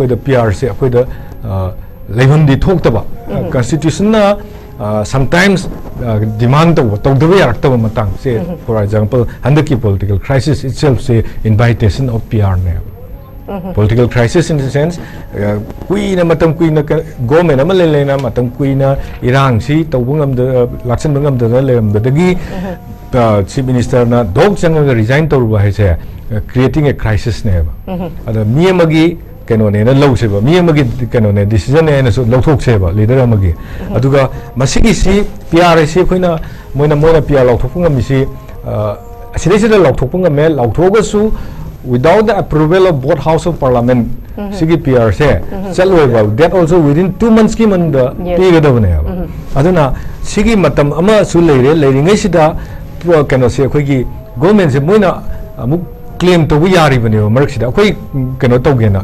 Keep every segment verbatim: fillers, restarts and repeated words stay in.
ꯑꯩꯈꯣꯏꯗ ꯄꯤ ꯑꯥꯔꯁꯦ ꯑꯩꯈꯣꯏꯗ ꯑ, ꯂꯩꯐꯝꯗꯤ ꯊꯣꯛꯇꯕ꯫ ꯀꯟꯁꯇꯤꯇ꯭ꯌꯨꯁꯟꯅ ꯁꯝꯇꯥꯏꯝꯁ ꯗꯤꯃꯥꯟ ꯇꯧꯕ, ꯇꯧꯗꯕ ꯌꯥꯔꯛꯇꯕ ꯃꯇꯥꯡꯁꯦ, ꯐꯣꯔ ꯑꯦꯛꯖꯥꯝꯄꯜ, ꯍꯟꯗꯛꯀꯤ ꯄꯣꯂꯤꯇꯤꯀꯦꯜ ꯈ꯭ꯔꯥꯏꯁꯤꯁ ꯏꯠꯁꯦꯜꯐꯁꯦ invitation of P R ꯅꯦꯕ꯫ Political crisis in the sense, ꯑ, ꯀꯨꯏꯅ, ꯃꯇꯝ ꯀꯨꯏꯅ ꯒꯣꯔꯃꯦꯟ ꯑꯃ ꯂꯩ ꯂꯩꯅ ꯃꯇꯝ ꯀꯨꯏꯅ ꯏꯔꯥꯡꯁꯤ ꯇꯧꯕ ꯉꯝꯗ, ꯂꯥꯛꯁꯤꯟꯕ ꯉꯝꯗꯅ ꯂꯩꯔꯝꯕꯗꯒꯤ ꯆꯤꯐ ꯃꯤꯅꯤꯁꯇꯔꯅ ꯗꯣꯛ ꯆꯪꯉꯒ ꯔꯤꯖꯥꯏꯟ ꯇꯧꯔꯨꯕ ꯍꯥꯏꯁꯦ ꯀ꯭ꯔꯤꯌꯦꯇꯤꯡ ꯑꯦ ꯈ꯭ꯔꯥꯏꯁꯤꯁꯅꯦꯕ꯫ ꯑꯗ ꯃꯤ ꯑꯃꯒꯤ ꯀꯩꯅꯣꯅꯦꯅ ꯂꯧꯁꯦꯕ, ꯃꯤ ꯑꯃꯒꯤ ꯀꯩꯅꯣꯅꯦ, ꯗꯤꯁꯤꯖꯟꯅꯦ ꯍꯥꯏꯅꯁꯨ ꯂꯧꯊꯣꯛꯁꯦꯕ ꯂꯤꯗꯔ ꯑꯃꯒꯤ꯫ ꯑꯗꯨꯒ ꯃꯁꯤꯒꯤꯁꯤ ꯄꯤ ꯑꯥꯔ ꯍꯥꯏꯁꯤ ꯑꯩꯈꯣꯏꯅ, ꯃꯣꯏꯅ, ꯃꯣꯏꯅ ꯄꯤ ꯑꯥꯔ ꯂꯥꯎꯊꯣꯛꯄ ꯉꯝꯃꯤꯁꯤ, ꯑ, ꯑꯁꯤꯗꯩꯁꯤꯗ ꯂꯥꯎꯊꯣꯛꯄ ꯉꯝꯃꯦ, ꯂꯥꯎꯊꯣꯛꯑꯒꯁꯨ without the approval of both house of parliament ꯁꯤꯒꯤ ꯄꯤ ꯑꯥꯔꯁꯦ ꯆꯠꯂꯣꯏꯕ, that also within two monthsꯀꯤ ꯃꯅꯨꯡꯗ Yes. ꯄꯤꯒꯗꯕꯅꯦꯕ꯫ ꯑꯗꯨꯅ ꯁꯤꯒꯤ ꯃꯇꯝ ꯑꯃꯁꯨ ꯂꯩꯔꯦ, ꯂꯩꯔꯤꯉꯩꯁꯤꯗ ꯄ꯭ꯔꯣ-, ꯀꯩꯅꯣꯁꯦ, ꯑꯩꯈꯣꯏꯒꯤ ꯒꯣꯔꯃꯦꯟꯁꯦ ꯃꯣꯏꯅ ꯑꯃꯨꯛ ꯀ꯭ꯂꯦꯝ ꯇꯧꯕ ꯌꯥꯔꯤꯕꯅꯦꯕ ꯃꯔꯛꯁꯤꯗ꯫ ꯑꯩꯈꯣꯏ ꯀꯩꯅꯣ ꯇꯧꯒꯦꯅ,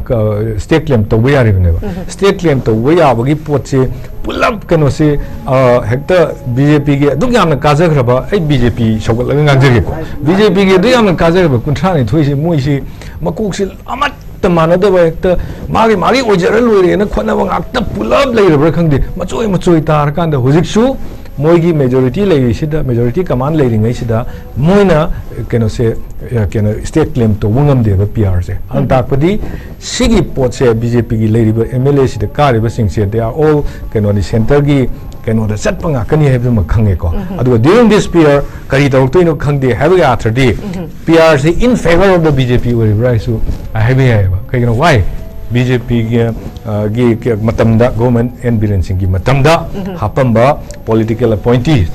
ꯁ꯭ꯇꯦꯠ ꯀ꯭ꯂꯦꯝ ꯇꯧꯕ ꯌꯥꯔꯤꯕꯅꯦꯕ꯫ ꯁ꯭ꯇꯦꯠ ꯀ꯭ꯂꯦꯝ ꯇꯧꯕ ꯌꯥꯕꯒꯤ ꯄꯣꯠꯁꯦ ꯄꯨꯂꯞ ꯀꯩꯅꯣꯁꯦ, ꯑ, ꯍꯦꯛꯇ ꯕꯤ ꯖꯦ ꯄꯤꯒꯤ ꯑꯗꯨꯛ ꯌꯥꯝꯅ ꯀꯥꯖꯈ꯭ꯔꯕ, ꯑꯩ ꯕꯤ ꯖꯦ ꯄꯤ ꯁꯧꯒꯠꯂꯒ ꯉꯥꯡꯖꯒꯦꯀꯣ, ꯕꯤ ꯖꯦ ꯄꯤꯒꯤ ꯑꯗꯨꯛ ꯌꯥꯝꯅ ꯀꯥꯖꯈ꯭ꯔꯕ ꯀꯨꯟꯊ꯭ꯔꯥ ꯅꯤꯊꯣꯏꯁꯦ, ꯃꯣꯏꯁꯤ ꯃꯀꯣꯛꯁꯤ ꯑꯃꯠꯇ ꯃꯥꯟꯅꯗꯕ, ꯍꯦꯛꯇ ꯃꯥꯒꯤ ꯃꯥꯒꯤ ꯑꯣꯏꯖꯔ ꯂꯣꯏꯔꯦꯅ ꯈꯣꯠꯅꯕ ꯉꯥꯛꯇ ꯄꯨꯂꯞ ꯂꯩꯔꯕ꯭ꯔꯥ ꯈꯪꯗꯦ꯫ ꯃꯆꯣꯏ ꯃꯆꯣꯏ ꯇꯥꯔꯀꯥꯟꯗ ꯍꯧꯖꯤꯛꯁꯨ ꯃꯣꯏꯒꯤ ꯃꯦꯖꯣꯔꯤꯇꯤ ꯂꯩꯔꯤꯁꯤꯗ, ꯃꯦꯖꯣꯔꯤꯇꯤ ꯀꯃꯥꯟ ꯂꯩꯔꯤꯉꯩꯁꯤꯗ ꯃꯣꯏꯅ ꯀꯩꯅꯣꯁꯦ, ꯑ, ꯀꯩꯅꯣ, ꯁ꯭ꯇꯦꯠ ꯀ꯭ꯂꯦꯝ ꯇꯧꯕ ꯉꯝꯗꯦꯕ ꯄꯤ ꯑꯥꯔꯁꯦ꯫ ꯑꯗꯨꯅ ꯇꯥꯛꯄꯗꯤ ꯁꯤꯒꯤ ꯄꯣꯠꯁꯦ ꯕꯤ ꯖꯦ ꯄꯤꯒꯤ ꯂꯩꯔꯤꯕ ꯑꯦꯝ ꯑꯦꯜ ꯑꯦꯁꯤꯗ ꯀꯥꯔꯤꯕꯁꯤꯡꯁꯦ, they are all ꯀꯩꯅꯣꯅꯤ, ꯁꯦꯟꯇꯔꯒꯤ ꯀꯩꯅꯣꯗ ꯆꯠꯄ ꯉꯥꯛꯀꯅꯤ ꯍꯥꯏꯕꯗꯨꯃ ꯈꯪꯉꯦꯀꯣ꯫ ꯑꯗꯨꯒ during this period ꯀꯔꯤ ꯇꯧꯔꯛꯇꯣꯏꯅꯣ ꯈꯪꯗꯦ ꯍꯥꯏꯕꯒꯤ ꯑꯥꯔꯊꯗꯤ ꯄꯤ ꯑꯥꯔꯁꯤ in favour of the B J P ꯑꯣꯏꯔꯤꯕ꯭ꯔꯥ ꯍꯥꯏꯁꯨ ꯍꯥꯏꯕ ꯌꯥꯏꯑꯕ꯫ ꯀꯩꯒꯤꯅꯣ? Why? ꯕꯤ ꯖꯦ ꯄꯤꯒꯤ, ꯑ, ꯒꯤ ꯃꯇꯝꯗ, ꯒꯣꯔꯃꯦꯟ ꯑꯦꯟ ꯕꯤꯔꯦꯟ ꯁꯤꯡꯒꯤ ꯃꯇꯝꯗ ꯍꯥꯞꯄꯝꯕ ꯄꯣꯂꯤꯇꯤꯀꯦꯜ ꯑꯦꯄꯣꯏꯟꯇꯤꯁ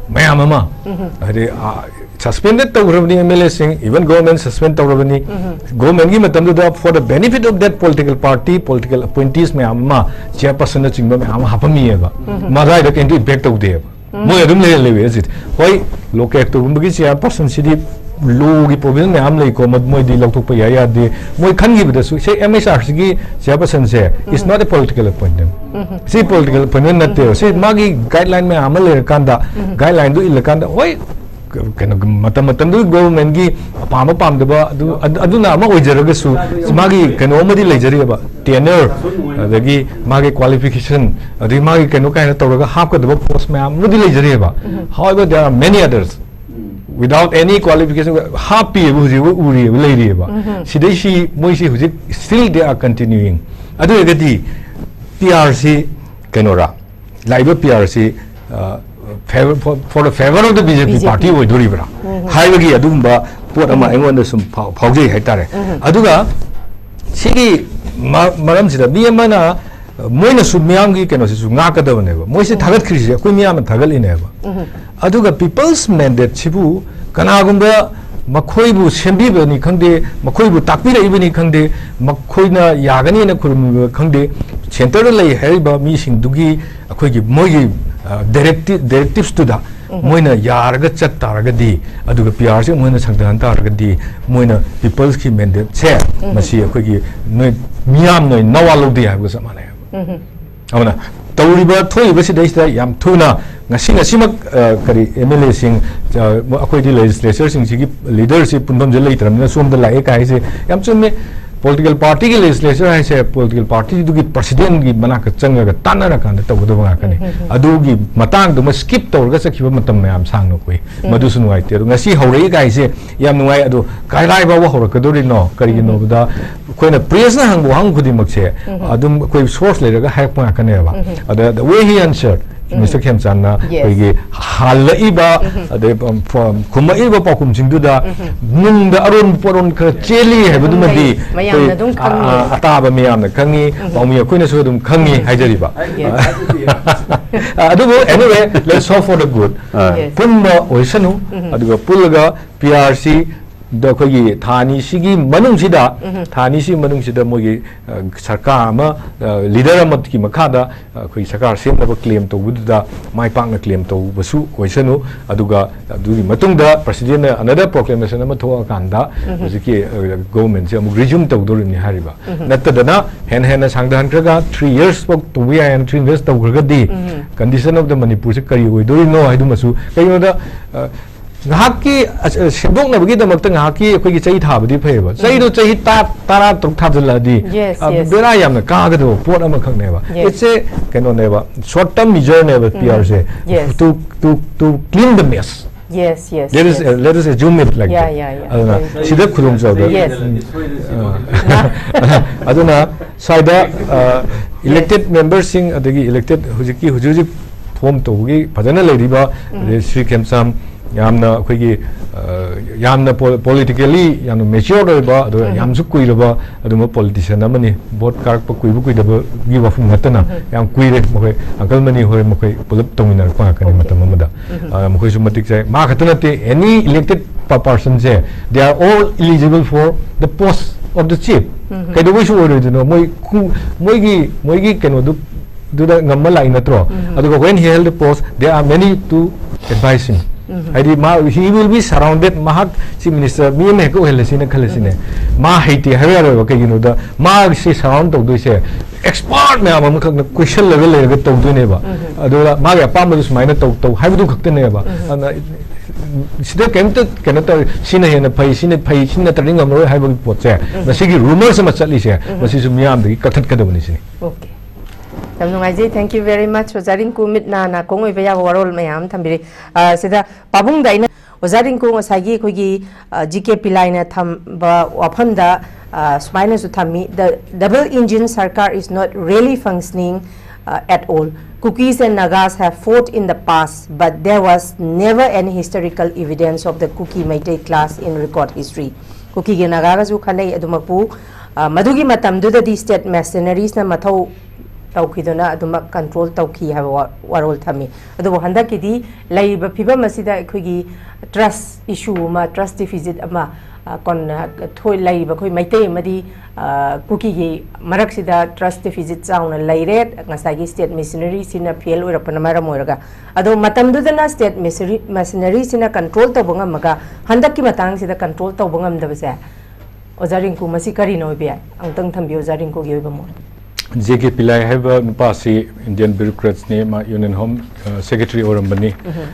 ꯃꯌꯥꯝ ꯑꯃ, ꯍꯥꯏꯗꯤ, ꯑ, ꯁꯁꯄꯦꯟꯗꯦꯠ ꯇꯧꯈ꯭ꯔꯕꯅꯤ ꯑꯦꯝ ꯑꯦꯜ ꯑꯦꯁꯤꯡ, ꯏꯚꯟ ꯒꯣꯔꯃꯦꯟ ꯁꯁꯄꯦꯟ ꯇꯧꯔꯕꯅꯤ꯫ ꯒꯣꯔꯃꯦꯟꯒꯤ ꯃꯇꯝꯗꯨꯗ, for the benefit of that political party, political appointees ꯃꯌꯥꯝ ꯑꯃ, ꯆꯤꯌꯥꯔꯄꯔꯁꯟꯅꯆꯤꯡꯕ ꯃꯌꯥꯝ ꯑꯃ ꯍꯥꯞꯄꯝꯃꯤꯑꯕ꯫ ꯃꯗꯥꯏꯗ ꯀꯩꯝꯇ ꯏꯝꯄꯦꯛ ꯇꯧꯗꯦꯕ꯫ ꯃꯣꯏ ꯑꯗꯨꯝ ꯂꯩꯍꯜꯂꯦꯕ ꯑꯦꯖꯤꯠ꯫ ꯍꯣꯏ, ꯂꯣꯀꯦꯛꯇꯣꯒꯨꯝꯕꯒꯤ ꯆꯤꯌꯥꯔꯄꯔꯁꯟꯁꯤꯗꯤ ꯂꯣꯒꯤ ꯄ꯭ꯔꯣꯕ꯭ꯂꯦꯝ ꯃꯌꯥꯝ ꯂꯩꯀꯣ, ꯃ-, ꯃꯣꯏꯗꯤ ꯂꯧꯊꯣꯛꯄ ꯌꯥꯏ ꯌꯥꯗꯦ꯫ ꯃꯣꯏ ꯈꯟꯈꯤꯕꯗꯁꯨ, ꯁꯦ, ꯑꯦꯝ ꯑꯩꯆ ꯑꯥꯔ ꯁꯤꯒꯤ ꯆꯤꯌꯥꯔꯄꯔꯁꯟꯁꯦ is not a political appointment꯫ ꯁꯤ ꯄꯣꯂꯤꯇꯤꯀꯦꯜ ꯑꯦꯄꯣꯏꯟꯃꯦꯟ ꯅꯠꯇꯦꯕ꯫ ꯁꯤ ꯃꯥꯒꯤ ꯒꯥꯏꯗꯂꯥꯏꯟ ꯃꯌꯥꯝ ꯑꯃ ꯂꯩꯔꯀꯥꯟꯗ, ꯒꯥꯏꯗꯂꯥꯏꯟꯗꯨ ꯏꯜꯂꯀꯥꯟꯗ, ꯍꯣꯏ, ꯀꯩꯅꯣ, ꯃꯇꯝ ꯃꯇꯝꯗꯨꯒꯤ ꯒꯣꯚꯔꯟꯃꯦꯟꯠꯀꯤ ꯑꯄꯥꯝꯕ ꯄꯥꯝꯗꯕ ꯑꯗꯨ, ꯑꯗꯨ, ꯑꯗꯨꯅ ꯑꯃ ꯑꯣꯏꯖꯔꯒꯁꯨ, ꯃꯥꯒꯤ ꯀꯩꯅꯣ ꯑꯃꯗꯤ ꯂꯩꯖꯔꯤꯑꯕ, ꯇꯦꯅꯔ, ꯑꯗꯒꯤ ꯃꯥꯒꯤ ꯀ꯭ꯋꯥꯂꯤꯐꯤꯀꯦꯁꯟ, ꯑꯗꯒꯤ ꯃꯥꯒꯤ ꯀꯩꯅꯣ ꯀꯥꯏꯅ ꯇꯧꯔꯒ ꯍꯥꯞꯀꯗꯕ ꯄꯣꯁ ꯃꯌꯥꯝ ꯑꯃꯗꯤ ꯂꯩꯖꯔꯤꯑꯕ꯫ However, there are many others without any qualification ꯍꯥꯞꯄꯤꯑꯕ, ꯍꯧꯖꯤꯛ ꯎꯔꯤꯑꯕ, ꯂꯩꯔꯤꯑꯕ꯫ ꯁꯤꯗꯩꯁꯤ ꯃꯣꯏꯁꯤ ꯍꯧꯖꯤꯛ still they are continuing꯫ ꯑꯗꯨ ꯑꯣꯏꯔꯒꯗꯤ ꯄꯤ ꯑꯥꯔ ꯁꯤ ꯀꯩꯅꯣꯔꯥ, ꯂꯥꯛꯏꯕ ꯄꯤ ꯑꯥꯔ ꯁꯤ, ꯑ, favor, for, for the favor of the B J P B J P party ꯑꯣꯏꯗꯣꯔꯤꯕ꯭ꯔꯥ ꯍꯥꯏꯕꯒꯤ ꯑꯗꯨꯒꯨꯝꯕ ꯄꯣꯠ ꯑꯃ ꯑꯩꯉꯣꯟꯗ ꯁꯨꯝ ꯐꯥꯎ-, ꯐꯥꯎꯖꯩ ꯍꯥꯏꯇꯥꯔꯦ꯫ ꯑꯗꯨꯒ ꯁꯤꯒꯤ ꯃ-, ꯃꯔꯝꯁꯤꯗ ꯃꯤ ꯑꯃꯅ, ꯃꯣꯏꯅꯁꯨ ꯃꯤꯌꯥꯝꯒꯤ ꯀꯩꯅꯣꯁꯤꯁꯨ ꯉꯥꯛꯀꯗꯕꯅꯦꯕ꯫ ꯃꯣꯏꯁꯦ ꯊꯥꯒꯠꯈ꯭ꯔꯤꯁꯦ ꯑꯩꯈꯣꯏ ꯃꯤꯌꯥꯝꯅ ꯊꯥꯒꯠꯂꯤꯅꯦꯕ꯫ ꯑꯗꯨꯒ people's mandate ꯁꯤꯕꯨ ꯀꯅꯥꯒꯨꯝꯕ ꯃꯈꯣꯏꯕꯨ ꯁꯦꯝꯕꯤꯕꯅꯤ ꯈꯪꯗꯦ, ꯃꯈꯣꯏꯕꯨ ꯇꯥꯛꯄꯤꯔꯛꯏꯕꯅꯤ ꯈꯪꯗꯦ, ꯃꯈꯣꯏꯅ ꯌꯥꯒꯅꯤꯅ ꯈꯨꯔꯨꯝꯕꯤꯕ ꯈꯪꯗꯦ, ꯁꯦꯟꯇꯔꯗ ꯂꯩ ꯍꯥꯏꯔꯤꯕ ꯃꯤꯁꯤꯡꯗꯨꯒꯤ ꯑꯩꯈꯣꯏꯒꯤ ꯃꯣꯏꯒꯤ, ꯑ, directive, directives ꯇꯨꯗ ꯃꯣꯏꯅ ꯌꯥꯔꯒ ꯆꯠ ꯇꯥꯔꯒꯗꯤ, ꯑꯗꯨꯒ ꯄꯤ ꯑꯥꯔ ꯁꯤ ꯃꯣꯏꯅ ꯁꯪꯊꯍꯟ ꯇꯥꯔꯒꯗꯤ, ꯃꯣꯏꯅ people's ꯀꯤ mandate ꯁꯦ ꯃꯁꯤ ꯑꯩꯈꯣꯏꯒꯤ ꯅꯣꯏ ꯃꯤꯌꯥꯝꯅ ꯅꯋꯥ ꯂꯧꯗꯦ ꯍꯥꯏꯕꯒ ꯆꯞ ꯃꯥꯟꯅꯩ꯫ ꯑꯗꯨꯅ ꯇꯧꯔꯤꯕ, ꯊꯣꯛꯏꯕꯁꯤꯗꯩꯁꯤꯗ ꯌꯥꯝ ꯊꯨꯅ ꯉꯁꯤ, ꯉꯁꯤꯃꯛ, ꯑ, ꯀꯔꯤ, ꯑꯦꯝ ꯑꯦꯜ ꯑꯦꯁꯤꯡ, ꯑ, ꯑꯩꯈꯣꯏꯗꯤ ꯂꯦꯖꯤꯁꯂꯦꯆꯔꯁꯤꯡꯁꯤꯒꯤ ꯂꯤꯗꯔꯁꯤ ꯄꯨꯟꯐꯝꯁꯦ ꯂꯩꯇ꯭ꯔꯕꯅꯤꯅ ꯁꯣꯝꯗ ꯂꯥꯛꯑꯦ ꯀꯥꯏꯁꯦ ꯌꯥꯝ ꯆꯨꯝꯃꯦ꯫ ꯄꯣꯂꯤꯇꯤꯀꯦꯜ ꯄꯥꯔꯇꯤꯒꯤ ꯂꯦꯖꯤꯁꯂꯦꯆꯔ ꯍꯥꯏꯁꯦ ꯄꯣꯂꯤꯇꯤꯀꯦꯜ ꯄꯥꯔꯇꯤꯗꯨꯒꯤ ꯄ꯭ꯔꯁꯤꯗꯦꯟꯒꯤ ꯃꯅꯥꯛꯇ ꯆꯪꯉꯒ ꯇꯥꯟꯅꯔꯀꯥꯟꯗ ꯇꯧꯒꯗꯕ ꯉꯥꯛꯇꯅꯤ꯫ ꯑꯗꯨꯒꯤ ꯃꯇꯥꯡꯗꯨꯃ skip ꯇꯧꯔꯒ ꯆꯠꯈꯤꯕ ꯃꯇꯝ ꯃꯌꯥꯝ ꯁꯥꯡꯅ ꯑꯩꯈꯣꯏ ꯃꯗꯨꯁꯨ ꯅꯨꯡꯉꯥꯏꯇꯦ꯫ ꯑꯗꯣ ꯉꯁꯤ ꯍꯧꯔꯛꯏ ꯀꯥꯏꯁꯦ ꯌꯥꯝ ꯅꯨꯡꯉꯥꯏ꯫ ꯑꯗꯣ ꯀꯥꯏ ꯀꯥꯏ ꯐꯥꯎꯕ ꯍꯧꯔꯛꯀꯗꯣꯔꯤꯅꯣ? ꯀꯔꯤꯒꯤꯅꯣꯕꯗ ꯑꯩꯈꯣꯏꯅ ꯄ꯭ꯔꯦꯁꯅ ꯍꯪꯕ ꯋꯥꯍꯪ ꯈꯨꯗꯤꯡꯃꯛꯁꯦ ꯑꯗꯨꯝ ꯑꯩꯈꯣꯏ ꯁꯣꯔꯁ ꯂꯩꯔꯒ ꯍꯥꯏꯔꯛꯄ ꯉꯥꯛꯇꯅꯦꯕ꯫ ꯑꯗ the way he answered, mister ꯈꯦꯝꯆꯥꯟꯅ ꯑꯩꯈꯣꯏꯒꯤ ꯍꯜꯂꯛꯏꯕ, ꯑꯗꯩ, ꯎꯝ, ꯐ-, ꯈꯨꯝꯃꯛꯏꯕ ꯄꯥꯎꯈꯨꯝꯁꯤꯡꯗꯨꯗ ꯅꯨꯡꯗ ꯑꯔꯣꯟꯕ ꯄꯣꯠꯂꯣꯟ ꯈꯔ ꯆꯦꯜꯂꯤ ꯍꯥꯏꯕꯗꯨꯃꯗꯤ ꯃꯌꯥꯝꯅ ꯑꯩꯈꯣꯏ, ꯑꯗꯨꯝ ꯈꯪꯉꯤ꯫ ꯑ, ꯑ, ꯑꯇꯥꯕ ꯃꯤꯌꯥꯝꯅ ꯈꯪꯉꯤ, ꯄꯥꯎꯃꯤ ꯑꯩꯈꯣꯏꯅꯁꯨ ꯑꯗꯨꯝ ꯈꯪꯉꯤ ꯍꯥꯏꯖꯔꯤꯕ꯫ ꯑ, ꯑꯗꯨꯕꯨ anyway, let's hope for the good꯫ ꯑ, ꯄꯨꯟꯕ ꯑꯣꯏꯁꯅꯨ, ꯑꯗꯨꯒ ꯄꯨꯜꯂꯒ ꯄꯤ ꯑꯥꯔ ꯁꯤ ꯗ ꯑꯩꯈꯣꯏꯒꯤ ꯊꯥ ꯑꯅꯤꯁꯤꯒꯤ ꯃꯅꯨꯡꯁꯤꯗ, ꯊꯥ ꯑꯅꯤꯁꯤꯒꯤ ꯃꯅꯨꯡꯁꯤꯗ ꯃꯣꯏꯒꯤ, ꯑ, ꯁꯔꯀꯥꯔ ꯑꯃ, ꯑ, ꯂꯤꯗꯔ ꯑꯃꯒꯤ ꯃꯈꯥꯗ, ꯑ, ꯑꯩꯈꯣꯏ ꯁꯔꯀꯥꯔ ꯁꯦꯝꯅꯕ ꯀ꯭ꯂꯦꯝ ꯇꯧꯕꯗꯨꯗ ꯃꯥꯏ ꯄꯥꯛꯅ ꯀ꯭ꯂꯦꯝ ꯇꯧꯕꯁꯨ ꯑꯣꯏꯁꯅꯨ꯫ ꯑꯗꯨꯒ ꯑꯗꯨꯒꯤ ꯃꯇꯨꯡꯗ ꯄ꯭ꯔꯁꯤꯗꯦꯟꯅ another proclamation ꯑꯃ ꯊꯣꯛꯑꯀꯥꯟꯗ ꯍꯧꯖꯤꯛꯀꯤ, ꯑ, ꯒꯣꯚꯔꯟꯃꯦꯟꯠꯁꯦ ꯑꯃꯨꯛ resume ꯇꯧꯗꯣꯔꯤꯕꯅꯤ ꯍꯥꯏꯔꯤꯕ꯫ ꯅꯠꯇꯗꯅ ꯍꯦꯟꯅ ꯍꯦꯟꯅ ꯁꯥꯡꯊꯍꯟꯈ꯭ꯔꯒ three years ꯐꯥꯎ ꯇꯧꯕ ꯌꯥꯏ ꯍꯥꯏꯅ three years ꯇꯧꯈ꯭ꯔꯒꯗꯤ condition of the ꯃꯅꯤꯄꯨꯔꯁꯦ ꯀꯔꯤ ꯑꯣꯏꯗꯣꯔꯤꯅꯣ ꯍꯥꯏꯗꯨꯃꯁꯨ, ꯀꯩꯒꯤꯅꯣꯗ, ꯑ, ꯉꯥꯏꯍꯥꯛꯀꯤ ꯑ, ꯁꯦꯝꯗꯣꯛꯅꯕꯒꯤꯗꯃꯛꯇ ꯉꯥꯏꯍꯥꯛꯀꯤ ꯑꯩꯈꯣꯏꯒꯤ ꯆꯩ ꯊꯥꯕꯗꯤ ꯐꯩꯌꯦꯕ꯫ ꯆꯩꯗꯣ ꯆꯍꯤ ꯇꯔꯥ ꯇꯔꯥ ꯇꯔꯨꯛ ꯊꯥꯖꯤꯜꯂꯛꯑꯗꯤ Yes, ꯑ, yes. ꯕꯦꯔꯥ ꯌꯥꯝꯅ ꯀꯥꯒꯗꯕ ꯄꯣꯠ ꯑꯃꯈꯛꯅꯦꯕ꯫ Yes. It's a ꯀꯩꯅꯣꯅꯦꯕ, short term measureꯅꯦꯕ P ꯑꯥꯔꯁꯦ꯫ Yes. To to to clean the mess. Yes, yes, Let us yes. let us assume it like Yeah, that. yeah, yeah. ꯑꯗꯨꯅ Very true. ꯁꯤꯗ ꯈꯨꯗꯣꯡꯆꯥꯕ Yes. ꯑ, ꯑꯗꯨꯅ ꯁ꯭ꯋꯥꯏꯗ elected memberꯁꯤꯡ ꯑꯗꯒꯤ elected ꯍꯧꯖꯤꯛꯀꯤ ꯍꯧꯖꯤꯛ ꯍꯧꯖꯤꯛ form ꯇꯧꯕꯒꯤ ꯐꯖꯅ ꯂꯩꯔꯤꯕ ꯑꯗꯩ ꯁ꯭ꯔꯤ ꯈꯦꯝꯆꯥꯝ ꯌꯥꯝꯅ ꯑꯩꯈꯣꯏꯒꯤ ꯑ, ꯌꯥꯝꯅ politically ꯌꯥꯝꯅ matured ꯑꯣꯏꯕ ꯑꯗꯨꯒ ꯌꯥꯝꯁꯨ ꯀꯨꯏꯔꯕ ꯑꯗꯨꯝꯕ politician ꯑꯃꯅꯤ꯫ Vote ꯀꯥꯔꯛꯄ ꯀꯨꯏꯕ ꯀꯨꯏꯗꯕꯒꯤ ꯋꯥꯐꯝ ꯅꯠꯇꯅ ꯌꯥꯝ ꯀꯨꯏꯔꯦ ꯃꯈꯣꯏ uncle ꯃꯅꯤ ꯍꯣꯏ ꯃꯈꯣꯏ ꯄꯨꯂꯞ ꯇꯧꯃꯤꯟꯅꯔꯛꯄ ꯉꯥꯛꯇꯅꯤ ꯃꯇꯝ ꯑꯃꯗ꯫ ꯑ, ꯃꯈꯣꯏꯁꯨ ꯃꯇꯤꯛ ꯆꯥꯏ꯫ ꯃꯥ ꯈꯛꯇ ꯅꯠꯇꯦ, any elected personꯁꯦ, they are all eligible for the post of the chief. ꯀꯩꯗꯧꯕꯩꯁꯨ ꯑꯣꯏꯔꯣꯏꯗꯣꯏꯅꯣ? ꯃꯣꯏ ꯈꯨ- ꯃꯣꯏꯒꯤ ꯃꯣꯏꯒꯤ ꯀꯩꯅꯣꯗꯨ ꯑꯗꯨꯗ ꯉꯝꯃ ꯂꯥꯛꯏ ꯅꯠꯇ꯭ꯔꯣ? ꯑꯗꯨꯒ when he held the post, there are many to advise him. ꯍꯥꯏꯗꯤ ꯃꯥ, he will be surrounded, ꯃꯍꯥꯛ chief minister ꯃꯤ ꯑꯃ ꯍꯦꯛꯇ ꯑꯣꯏꯍꯜꯂꯁꯤꯅ ꯈꯜꯂꯁꯤꯅꯦ꯫ ꯃꯥ ꯍꯩꯇꯦ ꯍꯥꯏꯕ ꯌꯥꯔꯣꯏꯕ꯫ ꯀꯩꯒꯤꯅꯣꯗ ꯃꯥꯁꯦ surround ꯇꯧꯗꯣꯏꯁꯦ expert ꯃꯌꯥꯝ ꯑꯃꯈꯛꯅ ꯀꯣꯏꯁꯜꯂꯒ ꯂꯩꯔꯒ ꯇꯧꯗꯣꯏꯅꯦꯕ꯫ ꯑꯗꯨꯒ ꯃꯥꯒꯤ ꯑꯄꯥꯝꯕꯗꯨ ꯁꯨꯃꯥꯏꯅ ꯇꯧ ꯇꯧ ꯍꯥꯏꯕꯗꯨ ꯈꯛꯇꯅꯦꯕ꯫ ꯑꯗꯨꯅ ꯁꯤꯗ ꯀꯩꯝꯇ ꯀꯩꯅꯣ ꯇꯧꯔꯦ, ꯁꯤꯅ ꯍꯦꯟꯅ ꯐꯩ, ꯁꯤꯅ ꯐꯩ, ꯁꯤ ꯅꯠꯇ꯭ꯔꯗꯤ ꯉꯝꯃꯔꯣꯏ ꯍꯥꯏꯕꯒꯤ ꯄꯣꯠꯁꯦ ꯃꯁꯤꯒꯤ rumors ꯑꯃ ꯆꯠꯂꯤꯁꯦ, ꯃꯁꯤꯁꯨ ꯃꯤꯌꯥꯝꯗꯒꯤ ꯀꯛꯊꯠꯀꯗꯕꯅꯤ ꯁꯤꯅꯤ꯫ Okay. ꯌꯥꯝ ꯅꯨꯡꯉꯥꯏꯖꯩ꯫ Thank you very much, ꯑꯣꯖꯥ ꯔꯤꯡꯀꯨ꯫ ꯃꯤꯠ ꯅꯥ ꯅꯥꯀꯣꯡ ꯑꯣꯏꯕ ꯌꯥꯕ ꯋꯥꯔꯣꯜ ꯃꯌꯥꯝ ꯑꯃ ꯊꯝꯕꯤꯔꯤ꯫ ꯑ, ꯁꯤꯗ ꯄꯥꯕꯨꯡꯗ ꯑꯩꯅ ꯑꯣꯖꯥ ꯔꯤꯡꯀꯨ ꯉꯁꯥꯏꯒꯤ ꯑꯩꯈꯣꯏꯒꯤ, ꯑ, ꯖꯤ ꯀꯦ ꯄꯤꯂꯥꯏꯅ ꯊꯝꯕ ꯋꯥꯐꯝꯗ, ꯑ, ꯁꯨꯃꯥꯏꯅꯁꯨ ꯊꯝꯃꯤ, "The double engine Sarkar is not really functioning, uh, at all. Kukis and Nagas have fought in the past, but there was never any historical evidence of the Kuki Meitei clash in record history." ꯀꯨꯀꯤꯒ ꯅꯥꯒꯥꯒꯁꯨ ꯈꯠꯅꯩ, ꯑꯗꯨꯃꯛꯄꯨ, ꯑ, ꯃꯗꯨꯒꯤ ꯃꯇꯝꯗꯨꯗꯗꯤ state mercenariesꯅ ꯃꯊꯧ ꯇꯧꯈꯤꯗꯨꯅ ꯑꯗꯨꯃꯛ control ꯇꯧꯈꯤ ꯍꯥꯏꯕ ꯋꯥ-, ꯋꯥꯔꯣꯜ ꯊꯝꯃꯤ꯫ ꯑꯗꯨꯕꯨ ꯍꯟꯗꯛꯀꯤꯗꯤ ꯂꯩꯔꯤꯕ ꯐꯤꯕꯝ ꯑꯁꯤꯗ ꯑꯩꯈꯣꯏꯒꯤ trust issue ꯑꯃ, trust deficit ꯑꯃ, ꯑ, ꯀꯣꯟꯅ ꯊꯣꯏ-, ꯂꯩꯔꯤꯕ ꯑꯩꯈꯣꯏ ꯃꯩꯇꯩ ꯑꯃꯗꯤ, ꯑ, ꯀꯨꯀꯤꯒꯤ ꯃꯔꯛꯁꯤꯗ trust deficit ꯆꯥꯎꯅ ꯂꯩꯔꯦ꯫ ꯉꯁꯥꯏꯒꯤ state mercenaryꯁꯤꯅ fail ꯑꯣꯏꯔꯛꯄꯅ ꯃꯔꯝ ꯑꯣꯏꯔꯒ, ꯑꯗꯣ ꯃꯇꯝꯗꯨꯗꯅ state mercenary-, mercenaryꯁꯤꯅ control ꯇꯧꯕ ꯉꯝꯃꯒ ꯍꯟꯗꯛꯀꯤ ꯃꯇꯥꯡꯁꯤꯗ control ꯇꯧꯕ ꯉꯝꯗꯕꯁꯦ, ꯑꯣꯖꯥ ꯔꯤꯡꯀꯨ, ꯃꯁꯤ ꯀꯔꯤꯅ ꯑꯣꯏꯕ ꯌꯥꯏ? ꯑꯃꯨꯛꯇꯪ ꯊꯝꯕꯤꯌꯨ, ꯑꯣꯖꯥ ꯔꯤꯡꯀꯨꯒꯤ ꯑꯣꯏꯕ ꯃꯣꯠ꯫ ꯖꯦ ꯀꯦ ꯄꯤꯂꯥꯏ ꯍꯥꯏꯕ ꯅꯨꯄꯥꯁꯤ Indian bureaucrats ꯅꯤ, ꯃꯥ Union Home, ꯑ, Secretary ꯑꯣꯏꯔꯝꯕꯅꯤ꯫